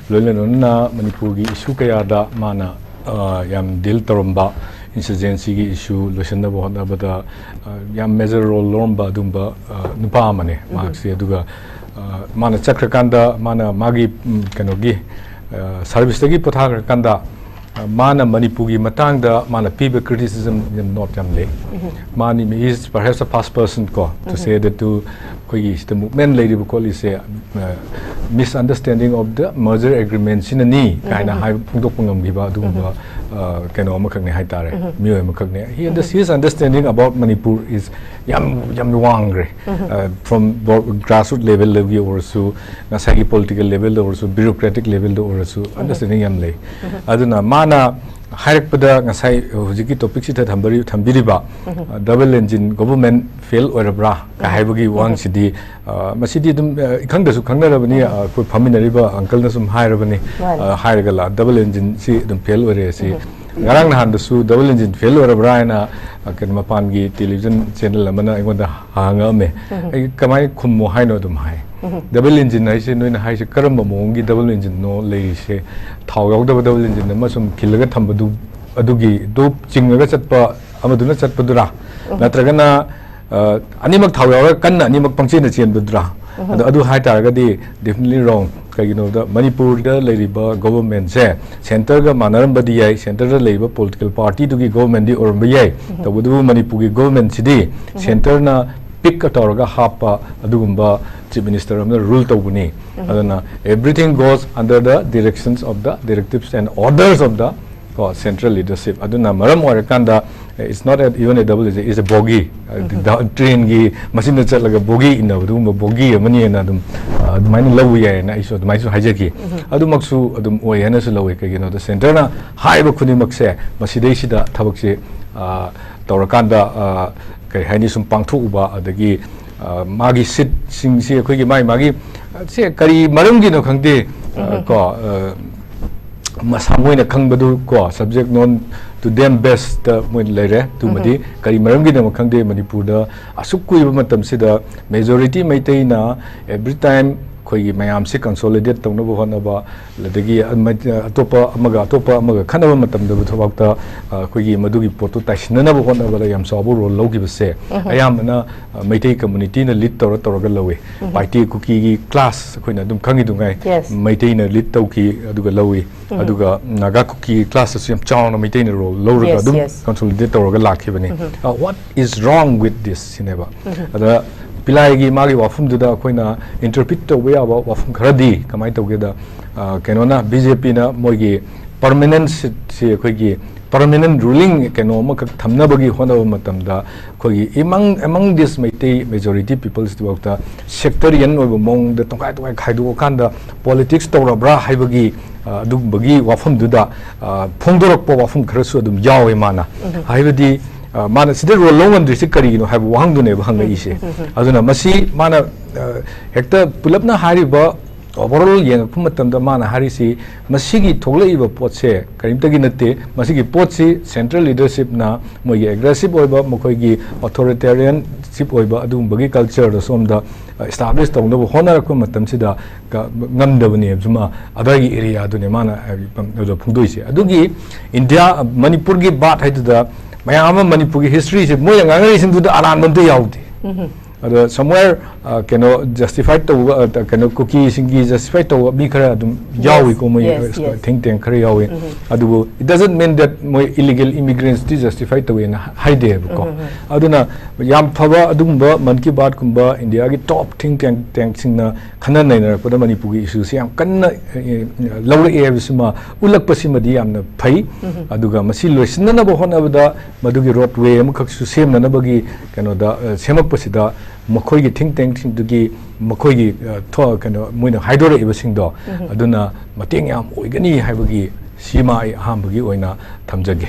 ꯂꯣꯏꯅ ꯂꯣꯏꯅꯅ ꯃꯅꯤꯄꯨꯔꯒꯤ issue ꯀꯌꯥꯗ ꯃꯥꯅ, ꯑ, ꯌꯥꯝ deal ꯇꯧꯔꯝꯕ, insurgency ꯒꯤ issue ꯂꯣꯏꯁꯤꯟꯅꯕ ꯍꯣꯠꯅꯕꯗ, ꯑ, ꯌꯥꯝ major role ꯂꯧꯔꯝꯕ ꯑꯗꯨꯒꯨꯝꯕ, ꯑ, ꯅꯨꯄꯥ ꯑꯃꯅꯦ ꯃꯍꯥꯛꯁꯦ꯫ ꯑꯗꯨꯒ, ꯑ, ꯃꯥꯅ ꯆꯠꯈ꯭ꯔꯀꯥꯟꯗ ꯃꯥꯅ ꯃꯥꯒꯤ, ꯎꯝ, ꯀꯩꯅꯣꯒꯤ, ꯑ, service ꯇꯒꯤ ꯄꯣꯊꯥꯈ꯭ꯔꯀꯥꯟꯗ, ꯑ, ꯃꯥꯅ ꯃꯅꯤꯄꯨꯔꯒꯤ ꯃꯇꯥꯡꯗ ꯃꯥꯅ ꯄꯤꯕ criticism ꯌꯥꯝ note ꯌꯥꯝ ꯂꯩ꯫ ꯃꯥꯅꯤ, he is perhaps a first person ꯀꯣ, to say that to ꯑꯩꯈꯣꯏꯒꯤ ꯁꯤꯗ movement ꯂꯩꯔꯤꯕ ꯈꯣꯠꯂꯤꯁꯦ, ꯑ, misunderstanding of the merger agreement ꯁꯤꯅꯅꯤ ꯀꯥꯏꯅ ꯍꯥꯏꯕ ꯐꯣꯡꯗꯣꯛꯄ ꯉꯝꯈꯤꯕ ꯑꯗꯨꯒꯨꯝꯕ, ꯑ, ꯀꯩꯅꯣ ꯑꯃꯈꯛꯅꯦ ꯍꯥꯏꯇꯥꯔꯦ, ꯃꯤꯑꯣꯏ ꯑꯃꯈꯛꯅꯦ꯫ He under-, his understanding about Manipur is ꯌꯥꯝ, ꯌꯥꯝ ꯋꯥꯡꯈ꯭ꯔꯦ꯫ ꯑ, from bo-, grassroots level ꯗꯒꯤ ꯑꯣꯏꯔꯁꯨ, ꯉꯁꯥꯏꯒꯤ political level ꯗ ꯑꯣꯏꯔꯁꯨ, bureaucratic level ꯗ ꯑꯣꯏꯔꯁꯨ understanding ꯌꯥꯝ ꯂꯩ꯫ ꯑꯗꯨꯅ ꯃꯥꯅ ꯍꯥꯏꯔꯛꯄꯗ ꯉꯁꯥꯏ ꯍꯧꯖꯤꯛꯀꯤ topic ꯁꯤꯗ ꯊꯝꯕꯔꯤ-, ꯊꯝꯕꯤꯔꯤꯕ, ꯑ, double engine government fail ꯑꯣꯏꯔꯕ꯭ꯔꯥ ꯀ ꯍꯥꯏꯕꯒꯤ ꯋꯥꯍꯪꯁꯤꯗꯤ, ꯑ, ꯃꯁꯤꯗꯤ ꯑꯗꯨꯝ, ꯑ, ꯏꯈꯪꯗꯁꯨ ꯈꯪꯅꯔꯕꯅꯤ, ꯑ, ꯑꯩꯈꯣꯏ ꯐꯝꯃꯤꯟꯅꯔꯤꯕ uncle ꯅꯁꯨ ꯁꯨꯝ ꯍꯥꯏꯔꯕꯅꯤ, ꯃꯥꯅꯤ꯫ ꯑ, ꯍꯥꯏꯔꯒ ꯂꯥ-, double engine ꯁꯤ ꯑꯗꯨꯝ fail ꯑꯣꯏꯔꯦ꯫ ꯑꯁꯤ ꯉꯔꯥꯡ ꯅꯍꯥꯟꯗꯁꯨ double engine fail ꯑꯣꯏꯔꯕ꯭ꯔꯥ ꯍꯥꯏꯅ, ꯑ, ꯀꯩꯅꯣ, ꯃꯄꯥꯟꯒꯤ television channel ꯑꯃꯅ ꯑꯩꯉꯣꯟꯗ ꯍꯪꯉꯛꯑꯝꯃꯦ꯫ ꯑꯩ ꯀꯃꯥꯏꯅ ꯈꯨꯝꯃꯣ ꯍꯥꯏꯅꯣ ꯑꯗꯨꯝ ꯍꯥꯏ꯫ Double engine ꯍꯥꯏꯁꯦ ꯅꯣꯏꯅ ꯍꯥꯏꯁꯦ ꯀꯔꯝꯕ ꯃꯑꯣꯡꯒꯤ double engine ꯅꯣ ꯂꯩꯔꯤꯁꯦ? ꯊꯥꯎ ꯌꯥꯎꯗꯕ double engine ꯑꯃ ꯁꯨꯝ ꯈꯤꯜꯂꯒ ꯊꯝꯕꯗꯨ, ꯑꯗꯨꯒꯤꯗꯨ ꯆꯤꯡꯉꯒ ꯆꯠꯄ ꯑꯃꯗꯨꯅ ꯆꯠꯄꯗꯨꯔꯥ? ꯅꯠꯇ꯭ꯔꯒꯅ, ꯑ, ꯑꯅꯤꯃꯛ ꯊꯥꯎ ꯌꯥꯎꯔꯒ ꯀꯟꯅ ꯑꯅꯤꯃꯛ ꯄꯪꯆꯦꯟꯗ ꯆꯦꯟꯕꯗꯨꯔꯥ? ꯑꯗꯣ ꯑꯗꯨ ꯍꯥꯏꯇꯥꯔꯒꯗꯤ definitely wrong꯫ ꯀꯩꯒꯤꯅꯣꯗ ꯃꯅꯤꯄꯨꯔꯗ ꯂꯩꯔꯤꯕ government ꯁꯦ centre ꯒ ꯃꯥꯟꯅꯔꯝꯕꯗꯤ ꯌꯥꯏ, centre ꯗ ꯂꯩꯔꯤꯕ political party ꯗꯨꯒꯤ government ꯗꯤ ꯑꯣꯏꯔꯝꯕ ꯌꯥꯏ꯫ ꯇꯧꯕꯇꯕꯨ ꯃꯅꯤꯄꯨꯔꯒꯤ government ꯁꯤꯗꯤ centre ꯅ pick ꯇꯧꯔꯒ ꯍꯥꯞꯄ ꯑꯗꯨꯒꯨꯝꯕ chief minister ꯑꯃꯅ rule ꯇꯧꯕꯅꯤ꯫ ꯑꯗꯨꯅ everything goes under the directions of the directives and orders of the, ꯀꯣ, central leadership꯫ ꯑꯗꯨꯅ ꯃꯔꯝ ꯑꯣꯏꯔꯀꯥꯟꯗ, it's not a, even a double engine, it's a bogie꯫ The-, train ꯒꯤ ꯃꯆꯤꯟꯗ ꯆꯠꯂꯒ bogie ꯏꯟꯅꯕ ꯑꯗꯨꯒꯨꯝꯕ bogie ꯑꯃꯅꯤꯅ ꯑꯗꯨꯝ, ꯑ, ꯑꯗꯨꯃꯥꯏꯅ ꯂꯧꯕ ꯌꯥꯏꯌꯦꯅ ꯑꯩꯁꯨ ꯑꯗꯨꯃꯥꯏꯅꯁꯨ ꯍꯥꯏꯖꯈꯤ꯫ ꯑꯗꯨꯃꯛꯁꯨ ꯑꯗꯨꯝ ꯑꯣꯏ ꯍꯥꯏꯅꯁꯨ ꯂꯧꯋꯤ꯫ ꯀꯩꯒꯤꯅꯣꯗ centre ꯅ ꯍꯥꯏꯕ ꯈꯨꯗꯤꯡꯃꯛꯁꯦ ꯃꯁꯤꯗꯩꯁꯤꯗ ꯊꯕꯛꯁꯦ, ꯑ, ꯇꯧꯔꯀꯥꯟꯗ, ꯑ, ꯀꯔꯤ ꯍꯥꯏꯅꯤ, ꯁꯨꯝ ꯄꯥꯡꯊꯣꯛꯎꯕ, ꯑꯗꯒꯤ, ꯑ, ꯃꯥꯒꯤ seat ꯁꯤꯡꯁꯤ ꯑꯩꯈꯣꯏꯒꯤ ꯃꯥꯒꯤ, ꯃꯥꯒꯤ, ꯑ, ꯁꯦ ꯀꯔꯤ ꯃꯔꯝꯒꯤꯅꯣ ꯈꯪꯗꯦ, ꯑ, ꯀꯣ, ꯑ, ꯃꯁꯥ ꯃꯣꯏꯅ ꯈꯪꯕꯗꯨ ꯀꯣ, subject known to them best ꯇ ꯃꯣꯏ ꯂꯩꯔꯦ꯫ ꯑꯗꯨꯃꯗꯤ ꯀꯔꯤ ꯃꯔꯝꯒꯤꯗꯃꯛ ꯈꯪꯗꯦ, ꯃꯅꯤꯄꯨꯔꯗ ꯑꯁꯨꯛ ꯀꯨꯏꯕ ꯃꯇꯝꯁꯤꯗ majority ꯃꯩꯇꯩꯅ every time ꯑꯩꯈꯣꯏꯒꯤ ꯃꯌꯥꯝꯁꯤ consolidate ꯇꯧꯅꯕ ꯍꯣꯠꯅꯕ, ꯑꯗꯒꯤ ꯑꯃ-, ꯑꯇꯣꯞꯄ ꯑꯃꯒ ꯑꯇꯣꯞꯄ ꯑꯃꯒ ꯈꯠꯅꯕ ꯃꯇꯝꯗ ꯊꯕꯛꯇ, ꯑ, ꯑꯩꯈꯣꯏꯒꯤ ꯃꯗꯨꯒꯤ ꯄꯣꯠꯇꯨ ꯇꯥꯏꯁꯤꯟꯅꯅꯕ ꯍꯣꯠꯅꯕꯗ ꯌꯥꯝ ꯆꯥꯎꯕ role ꯂꯧꯈꯤꯕꯁꯦ ꯑꯌꯥꯝꯕꯅ, ꯑ, ꯃꯩꯇꯩ community ꯅ lead ꯇꯧꯔ ꯇꯧꯔꯒ ꯂꯧꯏ꯫ ꯄꯥꯏꯇꯦ ꯀꯨꯀꯤꯒꯤ class ꯑꯩꯈꯣꯏꯅ ꯑꯗꯨꯝ ꯈꯪꯉꯤꯗꯨꯉꯥꯏ, Yes. ꯃꯩꯇꯩꯅ lead ꯇꯧꯈꯤ ꯑꯗꯨꯒ ꯂꯧꯏ꯫ ꯑꯗꯨꯒ ꯅꯥꯒꯥ ꯀꯨꯀꯤ class ꯇꯁꯨ ꯌꯥꯝ ꯆꯥꯎꯅ ꯃꯩꯇꯩꯅ role ꯂꯧꯔꯒ Yes, ꯑꯗꯨꯝ yes. consolidate ꯇꯧꯔꯒ ꯂꯥꯛꯈꯤꯕꯅꯤ꯫ ꯑ, what is wrong with this ꯁꯤꯅꯦꯕ꯫ ꯑꯗ ꯄꯤꯂꯥꯏꯒꯤ ꯃꯥꯒꯤ ꯋꯥꯐꯝꯗꯨꯗ ꯑꯩꯈꯣꯏꯅ interpret ꯇꯧꯕ ꯌꯥꯕ ꯋꯥꯐꯝ ꯈꯔꯗꯤ ꯀꯃꯥꯏꯅ ꯇꯧꯒꯦꯗ, ꯑ, ꯀꯩꯅꯣꯅ, BJP ꯅ ꯃꯣꯏꯒꯤ permanent seat ꯁꯤ ꯑꯩꯈꯣꯏꯒꯤ permanent ruling ꯀꯩꯅꯣ ꯑꯃꯈꯛ ꯊꯝꯅꯕꯒꯤ ꯍꯣꯠꯅꯕ ꯃꯇꯝꯗ ꯑꯩꯈꯣꯏꯒꯤ among, among this Meitei majority peoples ꯐꯥꯎꯗ sectarian ꯑꯣꯏꯕ ꯃꯑꯣꯡꯗ ꯇꯣꯈꯥꯏ ꯇꯣꯈꯥꯏ ꯈꯥꯏꯗꯣꯛꯑꯀꯥꯟꯗ politics ꯇꯧꯔꯕ꯭ꯔꯥ ꯍꯥꯏꯕꯒꯤ, ꯑ, ꯑꯗꯨꯒꯨꯝꯕꯒꯤ ꯋꯥꯐꯝꯗꯨꯗ, ꯑ, ꯐꯣꯡꯗꯣꯔꯛꯄ ꯋꯥꯐꯝ ꯈꯔꯁꯨ ꯑꯗꯨꯝ ꯌꯥꯎꯋꯦ ꯃꯥꯅ꯫ ꯍꯥꯏꯕꯗꯤ, ꯑ, ꯃꯥꯅ ꯁꯤꯗ role ꯂꯧꯉꯝꯗ꯭ꯔꯤꯁꯤ ꯀꯔꯤꯒꯤꯅꯣ ꯍꯥꯏꯕ ꯋꯥꯍꯪꯗꯨꯅꯦꯕ ꯍꯪꯉꯛꯏꯁꯦ꯫ ꯑꯗꯨꯅ ꯃꯁꯤ ꯃꯥꯅ, ꯑ, ꯍꯦꯛꯇ ꯄꯨꯂꯞꯅ ꯍꯥꯏꯔꯤꯕ overall ꯌꯦꯡꯉꯛꯄ ꯃꯇꯝꯗ ꯃꯥꯅ ꯍꯥꯏꯔꯤꯁꯤ, ꯃꯁꯤꯒꯤ ꯊꯣꯛꯂꯛꯏꯕ ꯄꯣꯠꯁꯦ ꯀꯔꯤꯝꯇꯒꯤ ꯅꯠꯇꯦ, ꯃꯁꯤꯒꯤ ꯄꯣꯠꯁꯤ central leadership ꯅ ꯃꯣꯏꯒꯤ aggressive ꯑꯣꯏꯕ, ꯃꯈꯣꯏꯒꯤ authoritarianship ꯑꯣꯏꯕ ꯑꯗꯨꯒꯨꯝꯕꯒꯤ culture ꯗ ꯁꯣꯝꯗ, ꯑ, establish ꯇꯧꯅꯕ ꯍꯣꯠꯅꯔꯛꯄ ꯃꯇꯝꯁꯤꯗ ꯀ-, ꯉꯝꯗꯕꯅꯦꯕ꯫ ꯁꯨꯃ ꯑꯗꯥꯏꯒꯤ area ꯗꯨꯅꯦ ꯃꯥꯅ, ꯑ, ꯑꯗꯨꯗ ꯐꯣꯡꯗꯣꯛꯏꯁꯦ꯫ ꯑꯗꯨꯒꯤ ꯏꯟꯗꯤꯌꯥ, ꯃꯅꯤꯄꯨꯔꯒꯤ ꯕꯥꯠ ꯍꯥꯏꯗꯨꯗ ꯃꯌꯥꯝ ꯑꯃ ꯃꯅꯤꯄꯨꯔꯒꯤ history ꯁꯦ ꯃꯣꯏꯅ ꯉꯥꯡꯅꯔꯤꯁꯤꯡꯗꯨꯗ ꯑꯔꯥꯟꯕ ꯑꯝꯇ ꯌꯥꯎꯗꯦ꯫ ꯑꯗꯣ somewhere, ꯑ, ꯀꯩꯅꯣ, justify ꯇꯧꯕ, ꯑ, ꯀꯩꯅꯣ, ꯀꯨꯀꯤꯁꯤꯡꯒꯤ justify ꯇꯧꯕ ꯃꯤ ꯈꯔ ꯑꯗꯨꯝ Yes, ꯌꯥꯎꯏꯀꯣ, ꯃꯣꯏ, yes, ꯑ, yes. think tank ꯈꯔ ꯌꯥꯎꯏ꯫ ꯑꯗꯨꯕꯨ it doesn't mean that ꯃꯣꯏ illegal immigrants ꯇꯤ justify ꯇꯧꯋꯦꯅ ꯍꯥꯏꯗꯦꯕꯀꯣ꯫ ꯑꯗꯨꯅ ꯌꯥꯝ ꯐꯕ ꯑꯗꯨꯒꯨꯝꯕ ꯃꯟ ꯀꯤ ꯕꯥꯠ ꯀꯨꯝꯕ ꯏꯟꯗꯤꯌꯥꯒꯤ top think tank, tank ꯁꯤꯡꯅ ꯈꯟꯅ ꯅꯩꯅꯔꯛꯄꯗ ꯃꯅꯤꯄꯨꯔꯒꯤ issue ꯁꯤ ꯌꯥꯝ ꯀꯟꯅ, ꯑ, ꯂꯧꯔꯛꯑꯦ ꯍꯥꯏꯕꯁꯤꯃ ꯎꯠꯂꯛꯄꯁꯤꯃꯗꯤ ꯌꯥꯝꯅ ꯐꯩ꯫ ꯑꯗꯨꯒ ꯃꯁꯤ ꯂꯣꯏꯁꯤꯟꯅꯅꯕ ꯍꯣꯠꯅꯕꯗ ꯃꯗꯨꯒꯤ roadway ꯑꯃꯈꯛꯁꯨ ꯁꯦꯝꯅꯅꯕꯒꯤ ꯀꯩꯅꯣꯗ, ꯑ, ꯁꯦꯝꯃꯛꯄꯁꯤꯗ ꯃꯈꯣꯏꯒꯤ think tank ꯁꯤꯡꯗꯨꯒꯤ ꯃꯈꯣꯏꯒꯤ, ꯑ, ꯊꯣ-, ꯀꯩꯅꯣ, ꯃꯣꯏꯅ ꯍꯥꯏꯗꯣꯔꯛꯏꯕꯁꯤꯡꯗꯣ, ꯑꯗꯨꯅ ꯃꯇꯦꯡ ꯌꯥꯝ ꯑꯣꯏꯒꯅꯤ ꯍꯥꯏꯕꯒꯤ ꯁꯤꯃ ꯑꯩ ꯑꯍꯥꯟꯕꯒꯤ ꯑꯣꯏꯅ ꯊꯝꯖꯒꯦ꯫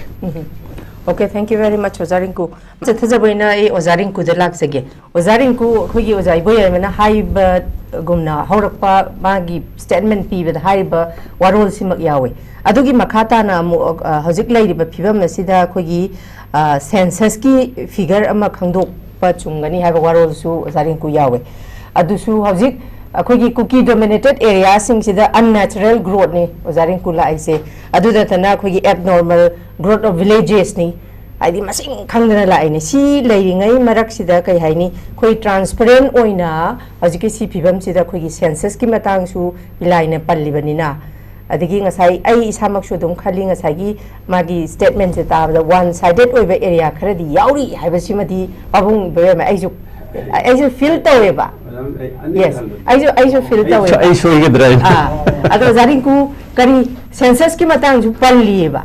Okay, thank you very much, ꯑꯣꯖꯥ ꯔꯤꯡꯀꯨ꯫ ꯆꯠꯊꯖꯕ ꯑꯣꯏꯅ ꯑꯩ ꯑꯣꯖꯥ ꯔꯤꯡꯀꯨꯗ ꯂꯥꯛꯆꯒꯦ꯫ ꯑꯣꯖꯥ ꯔꯤꯡꯀꯨ, ꯑꯩꯈꯣꯏꯒꯤ ꯑꯣꯖꯥ ꯏꯕꯣꯌꯥꯏꯃꯅ ꯍꯥꯏꯕꯒꯨꯝꯅ, ꯍꯧꯔꯛꯄ ꯃꯥꯒꯤ statement ꯄꯤꯕꯗ ꯍꯥꯏꯔꯤꯕ ꯋꯥꯔꯣꯜꯁꯤꯃꯛ ꯌꯥꯎꯋꯤ꯫ ꯑꯗꯨꯒꯤ ꯃꯈꯥ ꯇꯥꯅ ꯑꯃꯨꯛ, ꯑ, ꯍꯧꯖꯤꯛ ꯂꯩꯔꯤꯕ ꯐꯤꯕꯝ ꯑꯁꯤꯗ ꯑꯩꯈꯣꯏꯒꯤ, ꯑ, census-ꯀꯤ figure ꯑꯃ ꯈꯪꯗꯣꯛꯄ ꯆꯨꯝꯒꯅꯤ ꯍꯥꯏꯕ ꯋꯥꯔꯣꯜꯁꯨ ꯑꯣꯖꯥ ꯔꯤꯡꯀꯨ ꯌꯥꯎꯋꯤ꯫ ꯑꯗꯨꯁꯨ ꯍꯧꯖꯤꯛ ꯑꯩꯈꯣꯏꯒꯤ ꯀꯨꯀꯤ dominated area-ꯁꯤꯡꯁꯤꯗ unnatural growth-ꯅꯤ ꯑꯣꯖꯥ ꯔꯤꯡꯀꯨ ꯂꯥꯛꯏꯁꯦ꯫ ꯑꯗꯨ ꯅꯠꯇꯅ ꯑꯩꯈꯣꯏꯒꯤ abnormal growth of villages-ꯅꯤ, ꯍꯥꯏꯗꯤ ꯃꯁꯤꯡ ꯈꯪꯗꯅ ꯂꯥꯛꯏꯅꯦ꯫ ꯁꯤ ꯂꯩꯔꯤꯉꯩ ꯃꯔꯛꯁꯤꯗ, ꯀꯩ ꯍꯥꯏꯅꯤ, ꯑꯩꯈꯣꯏ transparent ꯑꯣꯏꯅ ꯍꯧꯖꯤꯛꯀꯤ ꯁꯤ ꯐꯤꯕꯝꯁꯤꯗ ꯑꯩꯈꯣꯏꯒꯤ census-ꯀꯤ ꯃꯇꯥꯡꯁꯨ ꯏꯂꯥꯏꯅ ꯄꯜꯂꯤꯕꯅꯤꯅ, ꯑꯗꯒꯤ ꯉꯁꯥꯏ ꯑꯩ ꯏꯁꯥꯃꯛꯁꯨ ꯑꯗꯨꯝ ꯈꯜꯂꯤ, ꯉꯁꯥꯏꯒꯤ ꯃꯥꯒꯤ statement-ꯁꯦ ꯇꯥꯕꯗ one sided ꯑꯣꯏꯕ area ꯈꯔꯗꯤ ꯌꯥꯎꯔꯤ ꯍꯥꯏꯕꯁꯤꯃꯗꯤ ꯄꯥꯕꯨꯡ ꯏꯕꯦꯝꯃ ꯑꯩꯁꯨ, ꯑꯩꯁꯨ feel ꯇꯧꯋꯦꯕ꯫ Yes, ꯑꯩꯁꯨ, ꯑꯩꯁꯨ feel ꯇꯧꯋꯦꯕ꯫ ꯑꯩ ꯁꯣꯏꯒꯗ꯭ꯔꯥ ꯍꯥꯏꯅ꯫ ꯑꯥ, ꯑꯗꯣ ꯑꯣꯖꯥ ꯔꯤꯡꯀꯨ, ꯀꯔꯤ, census-ꯀꯤ ꯃꯇꯥꯡꯁꯨ ꯄꯜꯂꯤꯑꯕ꯫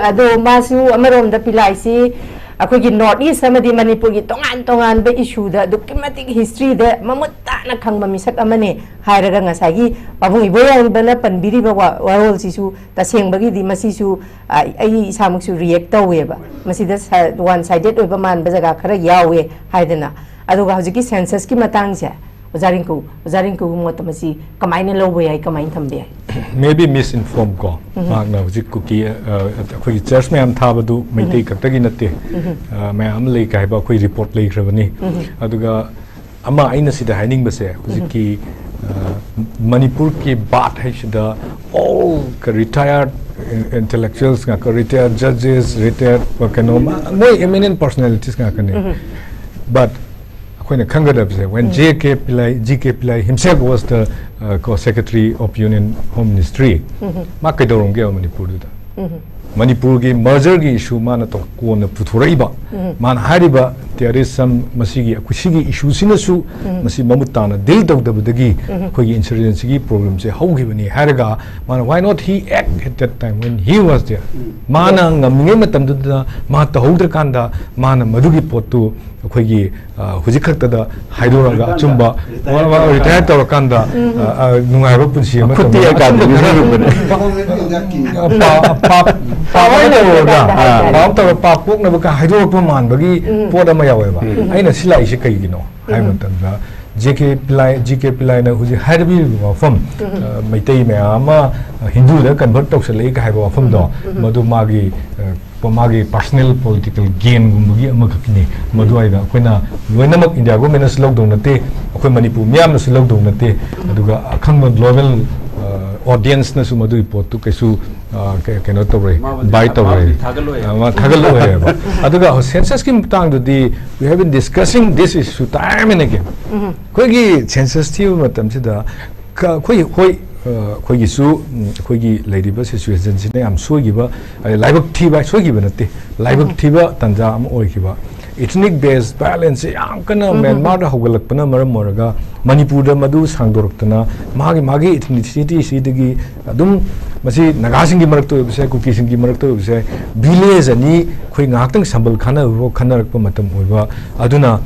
ꯑꯗꯣ ꯃꯥꯁꯨ ꯑꯃꯔꯣꯝꯗ ꯄꯤꯂꯥꯏꯁꯤ ꯑꯩꯈꯣꯏꯒꯤ North East ꯑꯃꯗꯤ ꯃꯅꯤꯄꯨꯔꯒꯤ ꯇꯣꯉꯥꯟ ꯇꯣꯉꯥꯟꯕ issue-ꯗ ꯑꯗꯨꯛꯀꯤ ꯃꯇꯤꯛ history-ꯗ ꯃꯃꯨꯠ ꯇꯥꯅ ꯈꯪꯕ ꯃꯤꯁꯛ ꯑꯃꯅꯤ ꯍꯥꯏꯔꯒ, ꯉꯁꯥꯏꯒꯤ ꯄꯥꯕꯨꯡ ꯏꯕꯣꯌꯥꯏꯃꯅ ꯄꯟꯕꯤꯔꯤꯕ ꯋꯥ-, ꯋꯥꯔꯣꯜꯁꯤꯁꯨ ꯇꯁꯦꯡꯕꯒꯤꯗꯤ ꯃꯁꯤꯁꯨ, ꯑ, ꯑꯩ ꯏꯁꯥꯃꯛꯁꯨ react ꯇꯧꯋꯦꯕ꯫ ꯃꯁꯤꯗ ꯁ-, one sided ꯑꯣꯏꯕ ꯃꯥꯟꯕ ꯖꯒꯥ ꯈꯔ ꯌꯥꯎꯋꯦ ꯍꯥꯏꯗꯅ꯫ ꯑꯗꯨꯒ ꯍꯧꯖꯤꯛꯀꯤ census-ꯀꯤ ꯃꯇꯥꯡꯁꯦ, ꯑꯣꯖꯥ ꯔꯤꯡꯀꯨ, ꯑꯣꯖꯥ ꯔꯤꯡꯀꯨꯒꯤ ꯃꯣꯠꯇ ꯃꯁꯤ ꯀꯃꯥꯏꯅ ꯂꯧꯕ ꯌꯥꯏ, ꯀꯃꯥꯏꯅ ꯊꯝꯕ ꯌꯥꯏ? Maybe misinformed ꯀꯣ꯫ ꯎꯝ꯫ ꯃꯍꯥꯛꯅ ꯍꯧꯖꯤꯛ ꯀꯨꯀꯤ, ꯑ, ꯑ, ꯑꯩꯈꯣꯏꯒꯤ church ꯃꯌꯥꯝ ꯊꯥꯕꯗꯨ ꯃꯩꯇꯩ ꯎꯝ꯫ ꯈꯛꯇꯒꯤ ꯅꯠꯇꯦ꯫ ꯎꯝ꯫ ꯑ, ꯃꯌꯥꯝ ꯑꯃ ꯂꯩ ꯀꯥꯏ ꯍꯥꯏꯕ ꯑꯩꯈꯣꯏ report ꯂꯩꯈ꯭ꯔꯕꯅꯤ꯫ ꯎꯝ꯫ ꯑꯗꯨꯒ ꯑꯃ ꯑꯩꯅ ꯁꯤꯗ ꯍꯥꯏꯅꯤꯡꯕꯁꯦ, ꯍꯧꯖꯤꯛꯀꯤ, ꯑ, ꯃꯅꯤꯄꯨꯔꯒꯤ ꯕꯥꯠ ꯍꯥꯏꯁꯤꯗ all retired intellectuals ꯉꯥꯛꯇ, retired judges, retired ꯀꯩꯅꯣ, ꯃꯣꯏ eminent personalities ꯉꯥꯛꯇꯅꯤ꯫ ꯎꯝ꯫ But ꯑꯩꯈꯣꯏꯅ ꯈꯪꯒꯗꯕꯁꯦ, when um. J K Pillai, G K Pillai himself was the, uh, co-, Secretary of Union Home Ministry, ꯎꯝ꯫ ꯃꯥ ꯀꯩꯗꯧꯔꯝꯒꯦꯕ ꯃꯅꯤꯄꯨꯔꯗꯨꯗ? ꯎꯝ꯫ ꯃꯅꯤꯄꯨꯔꯒꯤ merger-ꯒꯤ issue ꯃꯥꯅ ꯇꯧ-, ꯀꯣꯟꯅ ꯄꯨꯊꯣꯔꯛꯏꯕ, ꯎꯝ꯫ ꯃꯥꯅ ꯍꯥꯏꯔꯤꯕ terrorism, ꯃꯁꯤꯒꯤ, ꯑꯩꯈꯣꯏ ꯁꯤꯒꯤ issue-ꯁꯤꯅꯁꯨ ꯎꯝ꯫ ꯃꯁꯤ ꯃꯃꯨꯠ ꯇꯥꯅ deal ꯇꯧꯗꯕꯗꯒꯤ ꯎꯝ꯫ ꯑꯩꯈꯣꯏꯒꯤ insurgency-ꯒꯤ problem-ꯁꯦ ꯍꯧꯈꯤꯕꯅꯤ ꯍꯥꯏꯔꯒ, ꯃꯥꯅ, why not he act at that time when he was there? ꯎꯝ꯫ ꯃꯥꯅ ꯉꯝꯃꯤꯉꯩ ꯃꯇꯝꯗꯨꯗ ꯃꯥ ꯇꯧꯍꯧꯗ꯭ꯔꯀꯥꯟꯗ, ꯃꯥꯅ ꯃꯗꯨꯒꯤ ꯄꯣꯠꯇꯨ ꯑꯩꯈꯣꯏꯒꯤ, ꯑ, ꯍꯧꯖꯤꯛ ꯈꯛꯇꯗ ꯍꯥꯏꯗꯣꯔꯛꯑꯒ ꯑꯆꯨꯝꯕ, retire ꯇꯧꯔꯀꯥꯟꯗ, retire ꯇꯧꯔꯀꯥꯟꯗ, ꯎꯝ꯫ ꯑ, ꯑ, ꯅꯨꯡꯉꯥꯏꯕ ꯄꯨꯟꯁꯤ ꯑꯃ ꯈꯨꯠꯇꯤ ꯇꯧꯅꯕ ꯑꯆꯨꯝꯕ ꯈꯔ ꯄꯥꯞ, ꯄꯥꯞ, Power ꯇꯧꯔꯒ, ꯂꯩꯇ꯭ꯔꯀꯥꯟꯗ ꯍꯥꯏꯇꯥꯔꯦ꯫ Power ꯇꯧꯔꯒ ꯄꯥꯛ ꯄꯣꯛꯅꯕ ꯀꯥ ꯍꯥꯏꯗꯣꯔꯛꯄ ꯃꯥꯟꯕꯒꯤ ꯎꯝ꯫ ꯄꯣꯠ ꯑꯃ ꯌꯥꯎꯋꯦꯕ꯫ ꯎꯝ꯫ ꯑꯩꯅ ꯁꯤ ꯂꯥꯛꯏꯁꯦ ꯀꯩꯒꯤꯅꯣ ꯍꯥꯏꯕ ꯎꯝ꯫ ꯃꯇꯝꯗ, ꯖꯦ ꯀꯦ ꯄꯤꯂꯥꯏ, ꯖꯦ ꯀꯦ ꯄꯤꯂꯥꯏꯅ ꯍꯧꯖꯤꯛ ꯍꯥꯏꯔꯕꯤꯕ ꯋꯥꯐꯝ, ꯎꯝ꯫ ꯑ, ꯃꯩꯇꯩ ꯃꯌꯥꯝ ꯑꯃ, ꯑ, ꯍꯤꯟꯗꯨꯗ convert ꯇꯧꯁꯜꯂꯛꯏꯒ ꯍꯥꯏꯕ ꯋꯥꯐꯝꯗꯣ, ꯎꯝ꯫ ꯃꯗꯨ ꯃꯥꯒꯤ, ꯑ, ꯃꯥꯒꯤ personal political gainꯒꯨꯝꯕꯒꯤ ꯑꯃꯈꯛꯀꯤꯅꯤ꯫ ꯃꯗꯨꯋꯥꯏꯗ ꯑꯩꯈꯣꯏꯅ ꯂꯣꯏꯅꯃꯛ India governmentꯅꯁꯨ ꯂꯧꯗꯧ ꯅꯠꯇꯦ, ꯑꯩꯈꯣꯏ ꯃꯅꯤꯄꯨꯔ ꯃꯤꯌꯥꯝꯅꯁꯨ ꯂꯧꯗꯧ ꯅꯠꯇꯦ, ꯑꯗꯨꯒ ꯑꯈꯪꯕ global, ꯑ, audienceꯅꯁꯨ ꯃꯗꯨꯒꯤ ꯄꯣꯠꯇꯨ ꯀꯩꯁꯨ, ꯑ, ꯀ-, ꯀꯩꯅꯣ ꯇꯧꯔꯣꯏ, ꯃꯥꯕꯨꯗꯤ buy ꯊꯥ-, ꯇꯧꯔꯣꯏ꯫ ꯃꯥꯕꯨꯗꯤ ꯊꯥꯒꯠꯂꯣꯏ꯫ ꯑ, ꯃꯥ ꯊꯥꯒꯠꯂꯣꯏ ꯍꯥꯏꯕ꯫ ꯑꯗꯨꯒ censusꯀꯤ ꯃꯇꯥꯡꯗꯗꯤ we have been discussing this issue time and again. ꯎꯝ꯫ ꯑꯩꯈꯣꯏꯒꯤ census ꯊꯤꯕ ꯃꯇꯝꯁꯤꯗ ꯈ-, ꯑꯩꯈꯣꯏ, ꯍꯣꯏ, ꯑ, ꯑꯩꯈꯣꯏꯒꯤꯁꯨ, ꯎꯝ, ꯑꯩꯈꯣꯏꯒꯤ ꯂꯩꯔꯤꯕ situationꯁꯤꯅ ꯌꯥꯝ ꯁꯣꯏꯈꯤꯕ, ꯑ, ꯂꯥꯏꯕꯛ ꯊꯤꯕ, ꯁꯣꯏꯈꯤꯕ ꯅꯠꯇꯦ, ꯂꯥꯏꯕꯛ ꯎꯝ꯫ ꯊꯤꯕ ꯇꯥꯟꯖꯥ ꯑꯃ ꯑꯣꯏꯈꯤꯕ꯫ Ethnic based violenceꯁꯦ ꯌꯥꯝ ꯀꯟꯅ ꯎꯝ, ꯎꯝ, ꯃ꯭ꯌꯥꯟꯃꯥꯔꯗ ꯍꯧꯒꯠꯂꯛꯄꯅ ꯃꯔꯝ ꯑꯣꯏꯔꯒ ꯃꯅꯤꯄꯨꯔꯗ ꯃꯗꯨ ꯁꯥꯡꯗꯣꯔꯛꯇꯅ ꯃꯥꯒꯤ, ꯃꯥꯒꯤ ethnicityꯁꯤꯗꯒꯤ ꯑꯗꯨꯝ ꯃꯁꯤ ꯅꯥꯒꯥꯁꯤꯡꯒꯤ ꯃꯔꯛꯇ ꯑꯣꯏꯕꯁꯦ, ꯀꯨꯀꯤꯁꯤꯡꯒꯤ ꯃꯔꯛꯇ ꯑꯣꯏꯕꯁꯦ, village ꯑꯅꯤ ꯑꯩꯈꯣꯏ ꯉꯥꯏꯍꯥꯛꯇꯪ ꯁꯝꯕꯜ ꯈꯥꯅꯕ ꯈꯟꯅꯔꯛꯄ ꯃꯇꯝ ꯑꯣꯏꯕ, ꯑꯗꯨꯅ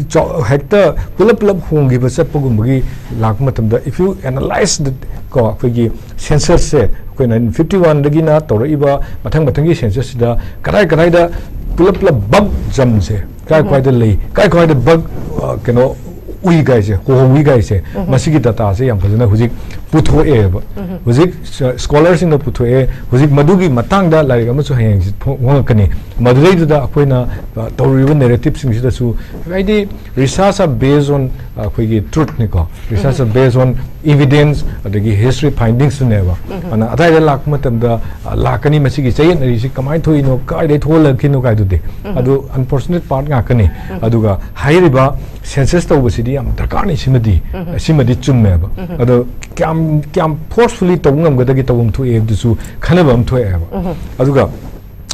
ꯆꯥꯎ-, ꯍꯦꯛꯇ ꯄꯨꯂꯞ ꯄꯨꯂꯞ ꯍꯣꯡꯈꯤꯕ ꯆꯠꯄꯒꯨꯝꯕꯒꯤ ꯂꯥꯛꯄ ꯃꯇꯝꯗ, if you analyze the, ꯀꯣ, ꯑꯩꯈꯣꯏꯒꯤ censusꯁꯦ ꯑꯩꯈꯣꯏ nineteen fifty oneꯗꯒꯤꯅ ꯇꯧꯔꯛꯏꯕ ꯃꯊꯪ ꯃꯊꯪꯒꯤ censusꯁꯤꯗ ꯀꯗꯥꯏ ꯀꯗꯥꯏꯗ ꯄꯨꯂꯞ ꯄꯨꯂꯞ bug jumꯁꯦ ꯀꯥꯏ ꯎꯝ꯫ ꯀꯥꯏꯗ ꯂꯩ, ꯀꯥꯏ ꯀꯥꯏꯗ bug, ꯑ, ꯀꯩꯅꯣ ꯎꯏ ꯀꯥꯏꯁꯦ, ꯍꯣꯍꯧꯏ ꯀꯥꯏꯁꯦ, ꯎꯝ꯫ ꯃꯁꯤꯒꯤ dataꯁꯦ ꯌꯥꯝ ꯐꯖꯅ ꯍꯧꯖꯤꯛ ꯄꯨꯊꯣꯛꯑꯦꯕ꯫ ꯎꯝ꯫ ꯍꯧꯖꯤꯛ ꯁ-, scholarꯁꯤꯡꯅ ꯄꯨꯊꯣꯛꯑꯦ꯫ ꯍꯧꯖꯤꯛ ꯃꯗꯨꯒꯤ ꯃꯇꯥꯡꯗ ꯂꯥꯏꯔꯤꯛ ꯑꯃꯁꯨ ꯍꯌꯦꯡ ꯍꯪꯉꯛꯀꯅꯤ꯫ ꯃꯗꯨꯗꯩꯗꯨꯗ ꯑꯩꯈꯣꯏꯅ, ꯑ, ꯇꯧꯔꯤꯕ narrativeꯁꯤꯡꯁꯤꯗꯁꯨ, ꯍꯥꯏꯗꯤ research are based on, ꯑ, ꯑꯩꯈꯣꯏꯒꯤ truthꯅꯤꯀꯣ, research are um. based on evidence, ꯑꯗꯒꯤ history findingsꯇꯨꯅꯦꯕ꯫ ꯎꯝ꯫ ꯑꯗꯨꯅ ꯑꯗꯥꯏꯗ ꯂꯥꯛꯄ ꯃꯇꯝꯗ, ꯑ, ꯂꯥꯛꯀꯅꯤ, ꯃꯁꯤꯒꯤ ꯆꯌꯦꯠꯅꯔꯤꯁꯤ ꯀꯃꯥꯏꯅ ꯊꯣꯛꯏꯅꯣ, ꯀꯥꯏꯗꯩ ꯊꯣꯛꯍꯜꯂꯛꯈꯤꯅꯣ ꯀꯥꯏꯗꯨꯗꯤ꯫ ꯎꯝ꯫ ꯑꯗꯨ unfortunate part ꯉꯥꯛꯇꯅꯤ꯫ ꯎꯝ꯫ ꯑꯗꯨꯒ ꯍꯥꯏꯔꯤꯕ census ꯇꯧꯕꯁꯤꯗꯤ ꯌꯥꯝ ꯗꯔꯀꯥꯔꯅꯤ, ꯁꯤꯃꯗꯤ, ꯎꯝ꯫ ꯁꯤꯃꯗꯤ ꯆꯨꯝꯃꯦꯕ꯫ ꯎꯝ꯫ ꯑꯗꯣ ꯀꯌꯥꯝ, ꯀꯌꯥꯝ forcefully ꯇꯧꯕ ꯉꯝꯒꯗꯒꯦ ꯇꯧꯐꯝ ꯊꯣꯛꯑꯦ ꯍꯥꯏꯕꯗꯨꯁꯨ ꯈꯟꯅꯕ ꯑꯃ ꯊꯣꯛꯑꯦꯕ꯫ ꯎꯝ꯫ ꯑꯗꯨꯒ